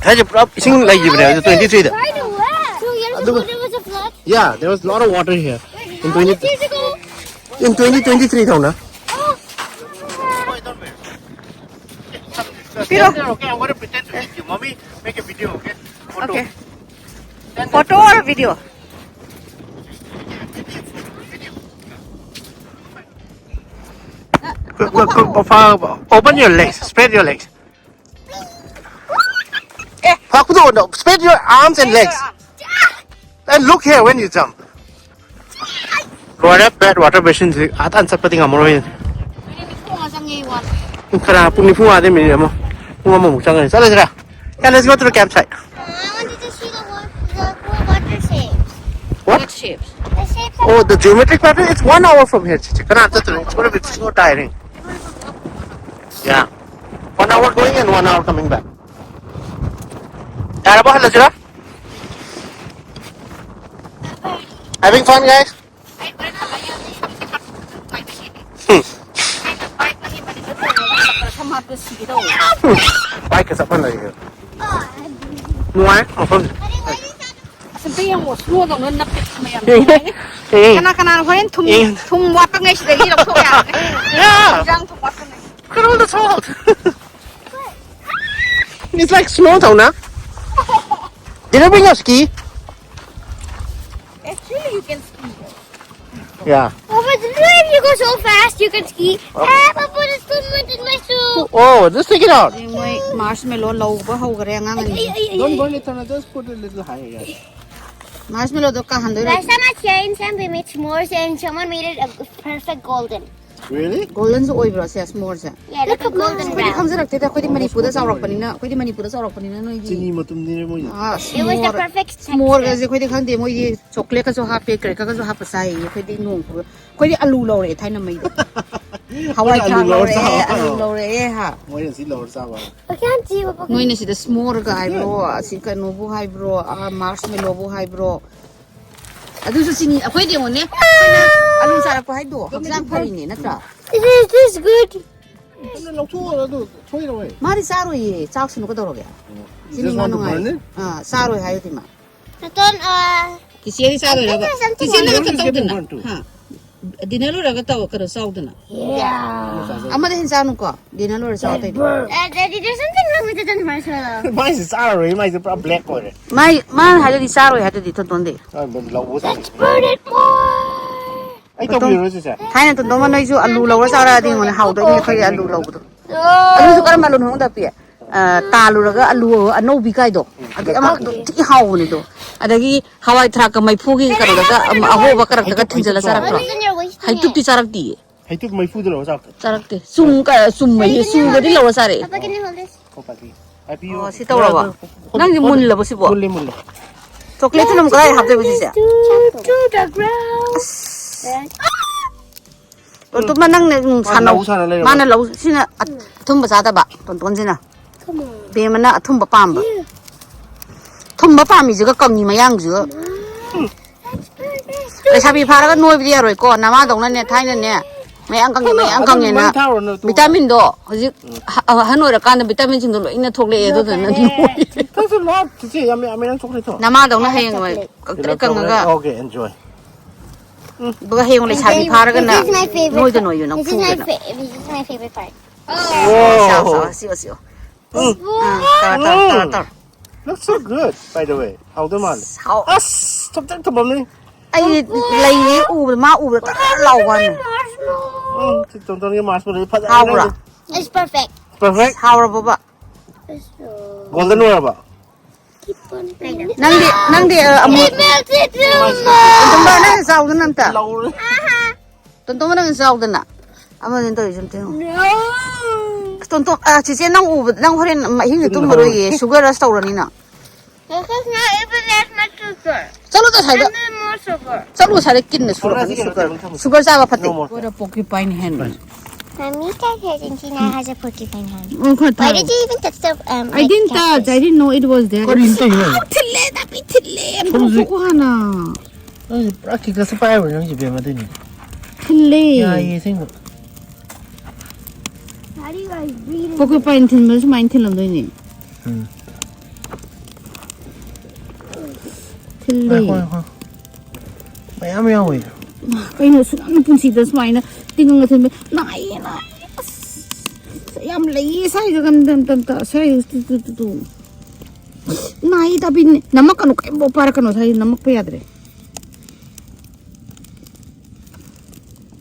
ꯍꯥꯏꯁꯦ ꯄꯨꯔꯥ ꯏꯁꯤꯡ ꯂꯩꯈꯤꯕꯅꯦ ꯑꯗꯨ twenty-three ꯗ꯫ Right away. Two years ꯑꯗꯨꯒ ago there was a flood. Yeah, there was a lot of water here. Wait, in twenty, how many years ago? In twenty twenty-three ꯊꯧꯅ꯫ Oh. ꯄꯤꯔꯣ꯫ Stand there, okay? I'm gonna pretend to eat you. Mommy, make a video, okay? Photo. Okay. Stand there. Photo or video? Go, go, go, go far. Open your legs. Spread your legs. ꯐꯥꯛꯄꯗꯣ, no, spread your arms and legs. And look here when you jump. ꯂꯣꯏꯔꯦ, backwater basin ꯁꯤ ꯑꯥ ꯇꯥꯟ ꯆꯠꯄꯗꯤ ꯉꯝꯃꯔꯣꯏ꯫ Minute ꯅꯤꯐꯨ ꯃꯉꯥ ꯆꯪꯉꯦ, one. ꯀꯅꯥ ꯄꯨꯡ ꯅꯤꯐꯨ ꯃꯉꯥꯗꯤ ꯃꯤꯅꯤꯠ ꯑꯃ, ꯄꯨꯡ ꯑꯃꯃꯨꯛ ꯆꯪꯒꯅꯤ꯫ ꯆꯠꯂꯁꯤꯔꯥ? Yeah, let's go to the campsite. I wanted to see the water, the cool water shapes. What? What shapes? The shapes. Oh, the geometric pattern? It's one hour from here, ꯆꯤꯆꯦ꯫ ꯀꯅꯥ ꯆꯠꯇꯣꯏꯅꯣ? It's gonna be so tiring. Yeah. One hour going and one hour coming back. ꯌꯥꯔꯕꯣ, ꯍꯜꯂꯁꯤꯔꯣ? Having fun, guys? ꯁꯝ ꯍꯥꯠꯄ ꯁꯤꯒꯦ ꯇꯧꯋꯦ꯫ ꯕꯥꯏꯛꯀ ꯆꯞ ꯃꯥꯟꯅꯩꯌꯦ꯫ ꯅꯨꯡꯉꯥꯏ ꯃꯐꯝꯁꯦ꯫ ꯑꯁ, ꯑꯝꯇ ꯌꯦꯡꯉꯣ, ꯁ꯭ꯅꯣꯗꯧꯅ ꯅꯞꯄꯦ ꯃꯌꯥꯝ꯫ ꯀꯅꯥ ꯀꯅꯥꯅꯣ ꯍꯣꯔꯦꯟ ꯊꯨꯝ, ꯊꯨꯝ ꯋꯥꯠꯄꯉꯩꯁꯤꯗꯒꯤ ꯂꯧꯊꯣꯛ ꯌꯥꯔꯦ꯫ Yeah. ꯏꯟꯖꯥꯡ ꯊꯨꯝ ꯋꯥꯠꯄꯉꯩ꯫ Look at all the salt. It's like snow, though, no? Did I bring your ski? Actually, you can ski. Yeah. Oh, but if you go so fast, you can ski. Ah, Papa, there's too much in my shoe. Oh, just take it out. ꯍꯧꯖꯤꯛ ꯃꯣꯏ marshmallow ꯂꯧꯕ ꯍꯧꯈ꯭ꯔꯦ ꯑꯉꯥꯡ ꯑꯅꯤ꯫ Don't burn it, Tana. Just put a little higher. Marshmallowꯗꯣ ꯀꯥꯍꯟꯗꯣꯏꯔꯣ? Last time I changed them, we made s'mores and someone made it a perfect golden. Really? Goldenꯁꯨ ꯑꯣꯏꯕ꯭ꯔꯣ ꯁꯦ s'moreꯁꯦ? Yeah, like a golden ꯑꯩꯈꯣꯏꯗꯤ brown. ꯈꯪꯖꯔꯛꯇꯦꯗ, ꯑꯩꯈꯣꯏꯗꯤ ꯃꯅꯤꯄꯨꯔꯗ ꯆꯥꯎꯔꯛꯄꯅꯤꯅ, ꯑꯩꯈꯣꯏꯗꯤ ꯃꯅꯤꯄꯨꯔꯗ ꯆꯥꯎꯔꯛꯄꯅꯤꯅ ꯅꯣꯏꯗꯤ꯫ ꯆꯤꯅꯤ ꯃꯇꯨꯝꯅꯤꯅꯦ ꯃꯣꯏꯗꯤ꯫ ꯑꯥ, It was the s'more, perfect texture. S'moreꯒꯁꯦ ꯑꯩꯈꯣꯏꯗꯤ ꯈꯪꯗꯦ, ꯃꯣꯏꯗꯤ chocolateꯀꯁꯨ ꯍꯥꯞꯄꯦ, crackꯀꯔꯒꯁꯨ ꯍꯥꯞꯄ ꯆꯥꯏꯌꯦ꯫ ꯑꯩꯈꯣꯏꯗꯤ ꯅꯣꯡ ꯐꯨꯕ, ꯑꯩꯈꯣꯏꯗꯤ ꯑꯂꯨ ꯂꯧꯔꯛꯑꯦ ꯊꯥꯏꯅ ꯃꯩꯗ꯫ ꯍꯋꯥꯏ ꯑꯩꯈꯣꯏꯅ ꯑꯂꯨ ꯊ꯭ꯔꯥꯛ ꯂꯧꯔ ꯂꯧꯔꯛꯑꯦ, ꯆꯥꯕ꯫ ꯑꯂꯨ ꯂꯧꯔꯛꯑꯦ ꯍꯥ꯫ ꯃꯣꯏꯅ ꯁꯤ ꯂꯧꯔ ꯆꯥꯕ꯫ I can't see what ꯅꯣꯏꯅ ꯁꯤꯗ s'moreꯒ ꯍꯥꯏꯕ꯭ꯔꯣ, ꯑꯁꯤ ꯀꯩꯅꯣꯕꯨ ꯍꯥꯏꯕ꯭ꯔꯣ, ꯑꯥ, marshmallowꯕꯨ ꯍꯥꯏꯕ꯭ꯔꯣ? ꯑꯗꯨꯁꯨ ꯆꯤꯅꯤ, ꯑꯩꯈꯣꯏꯗꯤ ꯌꯦꯡꯉꯨꯅꯦ, ꯑꯩꯈꯣꯏꯅ ꯑꯂꯨ ꯆꯥꯔꯛꯄ ꯍꯥꯏꯗꯣ ꯍꯛꯆꯥꯡ ꯐꯔꯤꯅꯦ, ꯅꯠꯇ꯭ꯔꯥ? Is this good? ꯑꯗꯨ ꯂꯧꯊꯣꯛꯑꯣ, ꯑꯗꯨ ꯊꯣꯛꯏꯔꯣꯏ꯫ ꯃꯥꯗꯤ ꯆꯥꯔꯣꯏꯌꯦ, ꯆꯥꯛꯁꯤꯅꯨ ꯀꯩꯗꯧꯔꯒꯦ? You ꯁꯤꯅꯤ just ꯃꯥ want to ꯅꯨꯡꯉꯥꯏ꯫ Burn it? ꯑꯥ, ꯆꯥꯔꯣꯏ ꯍꯥꯏꯗꯨꯗꯤ ꯃꯥ꯫ ꯅꯇꯣꯟ, ꯑꯥ, ꯆꯤꯆꯦꯗꯤ ꯆꯥꯗꯣꯏꯔꯕ? I think there's something ꯆꯤꯆꯦ ꯅꯪ wrong. ꯀꯩꯅꯣ ꯇꯧꯗꯅ? Burn too. ꯍꯥ? Dinner ꯂꯣꯏꯔꯒ ꯇꯧ, ꯀꯩꯅꯣ ꯆꯥꯎꯗꯅ꯫ Yeah. ꯑꯃꯗ ꯍꯦꯟ ꯆꯥꯅꯨꯀꯣ꯫ Dinner ꯂꯣꯏꯔ ꯆꯥꯎ ꯑꯇꯩꯗꯤ꯫ Burn. Uh, Daddy, there's something wrong with the marshmallow. ꯃꯥꯏꯁꯦ ꯆꯥꯔꯔꯣꯏ, ꯃꯥꯏꯁꯦ ꯄꯨꯔꯥ black ꯑꯣꯏꯔꯦ꯫ ꯃꯥꯏ, ꯃꯥꯅ ꯍꯥꯏꯗꯨꯗꯤ ꯆꯥꯔꯣꯏ ꯍꯥꯏꯗꯨꯗꯤ ꯊꯣꯟꯊꯣꯟꯗꯤ꯫ ꯑ, ꯂꯧꯕ ꯆꯠꯂꯦ꯫ Let's burn it more. ꯑꯩ ꯇꯧꯕꯤꯔꯣ, ꯆꯤꯆꯦ? ꯊꯥꯏꯅ ꯇꯣꯟꯗꯣꯟ ꯅꯣꯏꯁꯨ ꯑꯂꯨ ꯂꯧꯔ ꯆꯥꯔꯛꯑꯗꯤ ꯌꯦꯡꯉꯨꯅꯦ, ꯍꯥꯎꯗꯣꯏꯅꯤ ꯑꯩꯈꯣꯏꯒꯤ ꯑꯂꯨ ꯂꯧꯕꯗꯣ꯫ ꯑꯂꯨꯁꯨ ꯀꯔꯝꯕ ꯑꯂꯨꯅꯣ ꯈꯪꯗ ꯄꯤ? ꯑ, ꯇꯥꯜꯂꯨꯔꯒ ꯑꯂꯨ ꯑꯅꯧꯕꯤ ꯀꯥꯏꯗꯣ꯫ ꯑꯗꯩ ꯑꯃ ꯑꯗꯨꯝ ꯊꯤ ꯍꯥꯎꯕꯅꯤꯗꯣ꯫ ꯑꯗꯒꯤ ꯍꯋꯥꯏ ꯊ꯭ꯔꯥꯛꯀ ꯃꯩꯐꯨꯒꯤ ꯀꯩꯅꯣꯗꯒ, ꯑꯃ ꯑꯍꯣꯕ ꯀꯔꯛꯇꯒ ꯍꯩꯇꯨꯞ, ꯊꯤꯟꯖꯤꯜꯂ ꯍꯩꯇꯨꯞ ꯆꯥꯔꯛꯇ꯭ꯔꯣ? ꯆꯥꯎ꯫ ꯍꯩꯇꯨꯞꯇꯤ ꯆꯥꯔꯛꯇꯤꯌꯦ꯫ ꯍꯩꯇꯨꯞ ꯃꯩꯐꯨꯗ ꯂꯧꯔ ꯆꯥꯔꯛꯇ꯭ꯔꯣ? ꯆꯥꯔꯛꯇꯦ꯫ ꯆꯨꯝ ꯀ-, ꯆꯨꯝꯃꯩꯌꯦ꯫ ꯆꯨꯒꯗꯤ ꯂꯧꯔ ꯆꯥꯔꯛꯑꯦ꯫ Papa, can you hold this? ꯈꯣ ꯄꯥꯏꯕꯤꯌꯨ꯫ ꯑꯣ, ꯁꯤ ꯇꯧꯔꯕꯣ? ꯈꯣ-, ꯅꯪꯗꯤ ꯈꯣ-, ꯃꯨꯜꯂꯕꯣ ꯁꯤꯕꯣ? ꯃꯨꯜꯂꯦ, ꯃꯨꯜꯂꯦ꯫ Chocolateꯇꯨꯅ ꯑꯃꯨꯛ ꯀꯗꯥꯏ ꯍꯥꯞꯇꯣꯏꯕ ꯁꯤꯁꯦ? To, to the ground. ꯑꯁ꯫ ꯇꯣꯟꯇꯣꯟꯃ ꯅꯪꯅ, ꯎꯝ, ꯃꯥ ꯁꯥꯟꯅꯧ꯫ ꯂꯧ ꯁꯥꯟꯅ ꯂꯩꯔꯕ? ꯃꯥꯅ ꯂꯧ, ꯁꯤꯅ ꯑ-, ꯑꯊꯨꯝꯕ ꯆꯥꯗꯕ, ꯇꯣꯟꯇꯣꯟꯁꯤꯅ꯫ Come on. ꯕꯦꯝꯃꯅ ꯑꯊꯨꯝꯕ ꯄꯥꯝꯕ꯫ Yeah. ꯊꯨꯝꯕ ꯄꯥꯝꯃꯤꯁꯤꯒ ꯀꯪꯉꯤ ꯃꯌꯥꯡꯁꯤꯒ꯫ ꯂꯩꯁꯥꯕꯤ ꯐꯥꯔꯒ ꯅꯣꯏꯕꯗꯤ ꯌꯥꯔꯣꯏꯀꯣ, ꯅꯃꯥꯗꯧꯅꯅꯦ ꯊꯥꯏꯅꯅꯦ ꯃꯌꯥꯡ ꯀꯪꯉꯦ, ꯃꯌꯥꯡ ꯀꯪꯉꯦꯅ꯫ ꯃꯩ ꯊꯥꯔꯨꯔꯣ ꯅꯠꯇ꯭ꯔꯣ? ꯚꯤꯇꯥꯃꯤꯟꯗꯣ ꯍꯧꯖꯤꯛ ꯑꯍ-, ꯑꯍꯟ ꯑꯣꯏꯔꯀꯥꯟꯗ ꯚꯤꯇꯥꯃꯤꯟꯁꯤꯡꯗꯣ ꯂꯣꯏꯅ ꯊꯣꯛꯂꯛꯑꯦ, ꯑꯗꯨꯗꯨꯅ ꯅꯣꯏ꯫ ꯅꯪꯁꯨ ꯂꯥꯛꯑꯣ, ꯆꯤꯆꯦ, ꯌꯥꯝ ꯌꯥꯝꯃꯦ ꯅꯪ ꯆꯣꯀ꯭ꯂꯦꯠꯇꯣ꯫ ꯅꯃꯥꯗꯧꯅ ꯍꯌꯦꯡꯋꯥꯏ ꯀꯪꯇ꯭ꯔꯤꯛ ꯀꯪꯉꯒ꯫ Okay, enjoy. ꯑꯗꯨꯒ ꯍꯌꯦꯡ ꯂꯩꯁꯥꯕꯤ ꯐꯥꯔꯒꯅ This is my favorite ꯅꯣꯏꯗ part. ꯅꯣꯏꯌꯨ ꯅꯪ This is my ꯐꯨꯗꯅ꯫ Fa-, this is my favorite part. ꯆꯥꯎ, ꯆꯥꯎ, ꯆꯥꯎ, ꯁꯤꯑꯣ, ꯁꯤꯑꯣ꯫ ꯎꯝ, ꯇꯧꯔꯣ, ꯇꯧꯔꯣ, ꯇꯧꯔꯣ, ꯇꯧꯔꯣ꯫ Looks so good, by the way. ꯍꯥꯎꯗꯣꯏ ꯃꯥꯜꯂꯦ꯫ ꯍꯥꯎ-, ꯑꯁ, ꯊꯨꯝꯇ꯭ꯔꯤꯛ ꯊꯨꯝꯃꯝꯅꯤ꯫ ꯑꯩ ꯂꯩꯌꯦ ꯎꯕꯗ, ꯃꯥ ꯎꯕꯗ ꯇꯔꯥ ꯂꯥꯎꯕ ꯋꯥꯅꯤ꯫ ꯎꯝ, ꯁꯤ ꯇꯣꯟꯇꯣꯟꯒꯤ marshmallow ꯐꯖꯔꯦ ꯍꯥꯎꯕ꯭ꯔꯥ? ꯅꯪꯗꯤ꯫ It's perfect. Perfect? ꯍꯥꯎꯔꯕꯣꯕ? Golden ꯑꯣꯏꯔꯕ? ꯅꯪꯗꯤ, ꯅꯪꯗꯤ, ꯑ, ꯑꯃꯨꯛ It melted too much. ꯇꯣꯟꯇꯣꯟ, ꯅꯪ ꯆꯥꯎꯗꯅ ꯑꯝꯇ꯫ ꯂꯧꯔꯦ꯫ ꯇꯣꯟꯇꯣꯟ, ꯅꯪ ꯆꯥꯎꯗꯅ꯫ ꯑꯃꯅ ꯇꯧꯔꯤꯁꯦ ꯑꯝꯇ ꯌꯦꯡꯉꯨ꯫ No. ꯑꯁ, ꯇꯣꯟꯇꯣꯟ, ꯑ, ꯆꯤꯆꯦ, ꯅꯪ ꯎꯕꯗ, ꯅꯪ ꯍꯣꯔꯦꯟ ꯑꯍꯤꯡꯗꯤ ꯇꯨꯝꯃꯔꯣꯏꯌꯦ꯫ Sugar rush ꯇꯧꯔꯅꯤ ꯅꯪ꯫ This is not even that much sugar. ꯆꯠꯂꯨꯗ ꯁ꯭ꯋꯥꯏꯗ꯫ And then more sugar. ꯆꯠꯂꯨ ꯁ꯭ꯋꯥꯏꯗ ꯀꯤꯟꯅ ꯁꯨꯔꯛꯀꯅꯤ ꯁꯨꯒꯔ꯫ ꯁꯨꯒꯔ ꯆꯥꯕ ꯐꯠꯇꯦ꯫ No more. What a porcupine hen. Mommy, can Argentina has a porcupine hen? ꯎꯝ, ꯈꯔ Why ꯊꯥꯔꯛꯑꯣ꯫ Did you even touch the, um, I like, didn't touch. Cactus? I didn't know it was there. ꯀꯔꯤꯅꯣ ꯇꯧꯔꯤꯁꯤꯅ? ꯑꯥ, ꯊꯤꯜꯂꯦ, ꯅꯥꯄꯤ ꯊꯤꯜꯂꯦ꯫ ꯑꯝꯇ ꯍꯧꯖꯤꯛ ꯂꯧꯊꯣꯛꯈꯣ ꯍꯥꯟꯅ꯫ ꯅꯪꯁꯦ ꯄꯨꯔꯥ cactus ꯄꯥꯏꯔꯨꯔꯦ ꯅꯪꯁꯦ, ꯏꯕꯦꯝꯃ, ꯑꯗꯨꯏꯅꯦ꯫ ꯊꯤꯜꯂꯦ꯫ ꯌꯥꯏꯌꯦ, ꯑꯁꯦꯡꯕ꯫ Porcupine ꯊꯤꯟꯕꯗ ꯁꯨꯃꯥꯏꯅ ꯊꯤꯜꯂꯝꯗꯣꯏꯅꯦ꯫ ꯎꯝ꯫ ꯊꯤꯜꯂꯦ꯫ ꯉꯥꯏꯈꯣ, ꯉꯥꯏꯈꯣ꯫ ꯃꯌꯥꯝ ꯌꯥꯎꯋꯦ꯫ ꯀꯩꯅꯣ, ꯁꯨꯛ ꯌꯥꯝꯅ ꯄꯨꯟꯁꯤꯗ ꯁꯨꯃꯥꯏꯅ ꯇꯤꯡꯉꯒ ꯊꯤꯟꯕ ꯅꯥꯏꯌꯦ, ꯅꯥꯏꯌꯦ꯫ ꯑꯁ, ꯌꯥꯝ ꯂꯩꯌꯦ ꯁ꯭ꯋꯥꯏꯗ, ꯀꯟ-, ꯀꯟ-, ꯀꯟ-, ꯁ꯭ꯋꯥꯏꯗ ꯇꯨ, ꯇꯨ, ꯇꯨ, ꯇꯨ꯫ ꯅꯥꯏꯌꯦ, ꯇꯥꯕꯤꯅꯦ꯫ ꯅꯝꯃꯛꯀꯅꯨ, ꯀꯩꯝꯐꯥꯎ ꯄꯥꯏꯔꯛꯀꯅꯨ, ꯁ꯭ꯋꯥꯏꯗ ꯅꯝꯃꯛꯄ ꯌꯥꯗ꯭ꯔꯦ꯫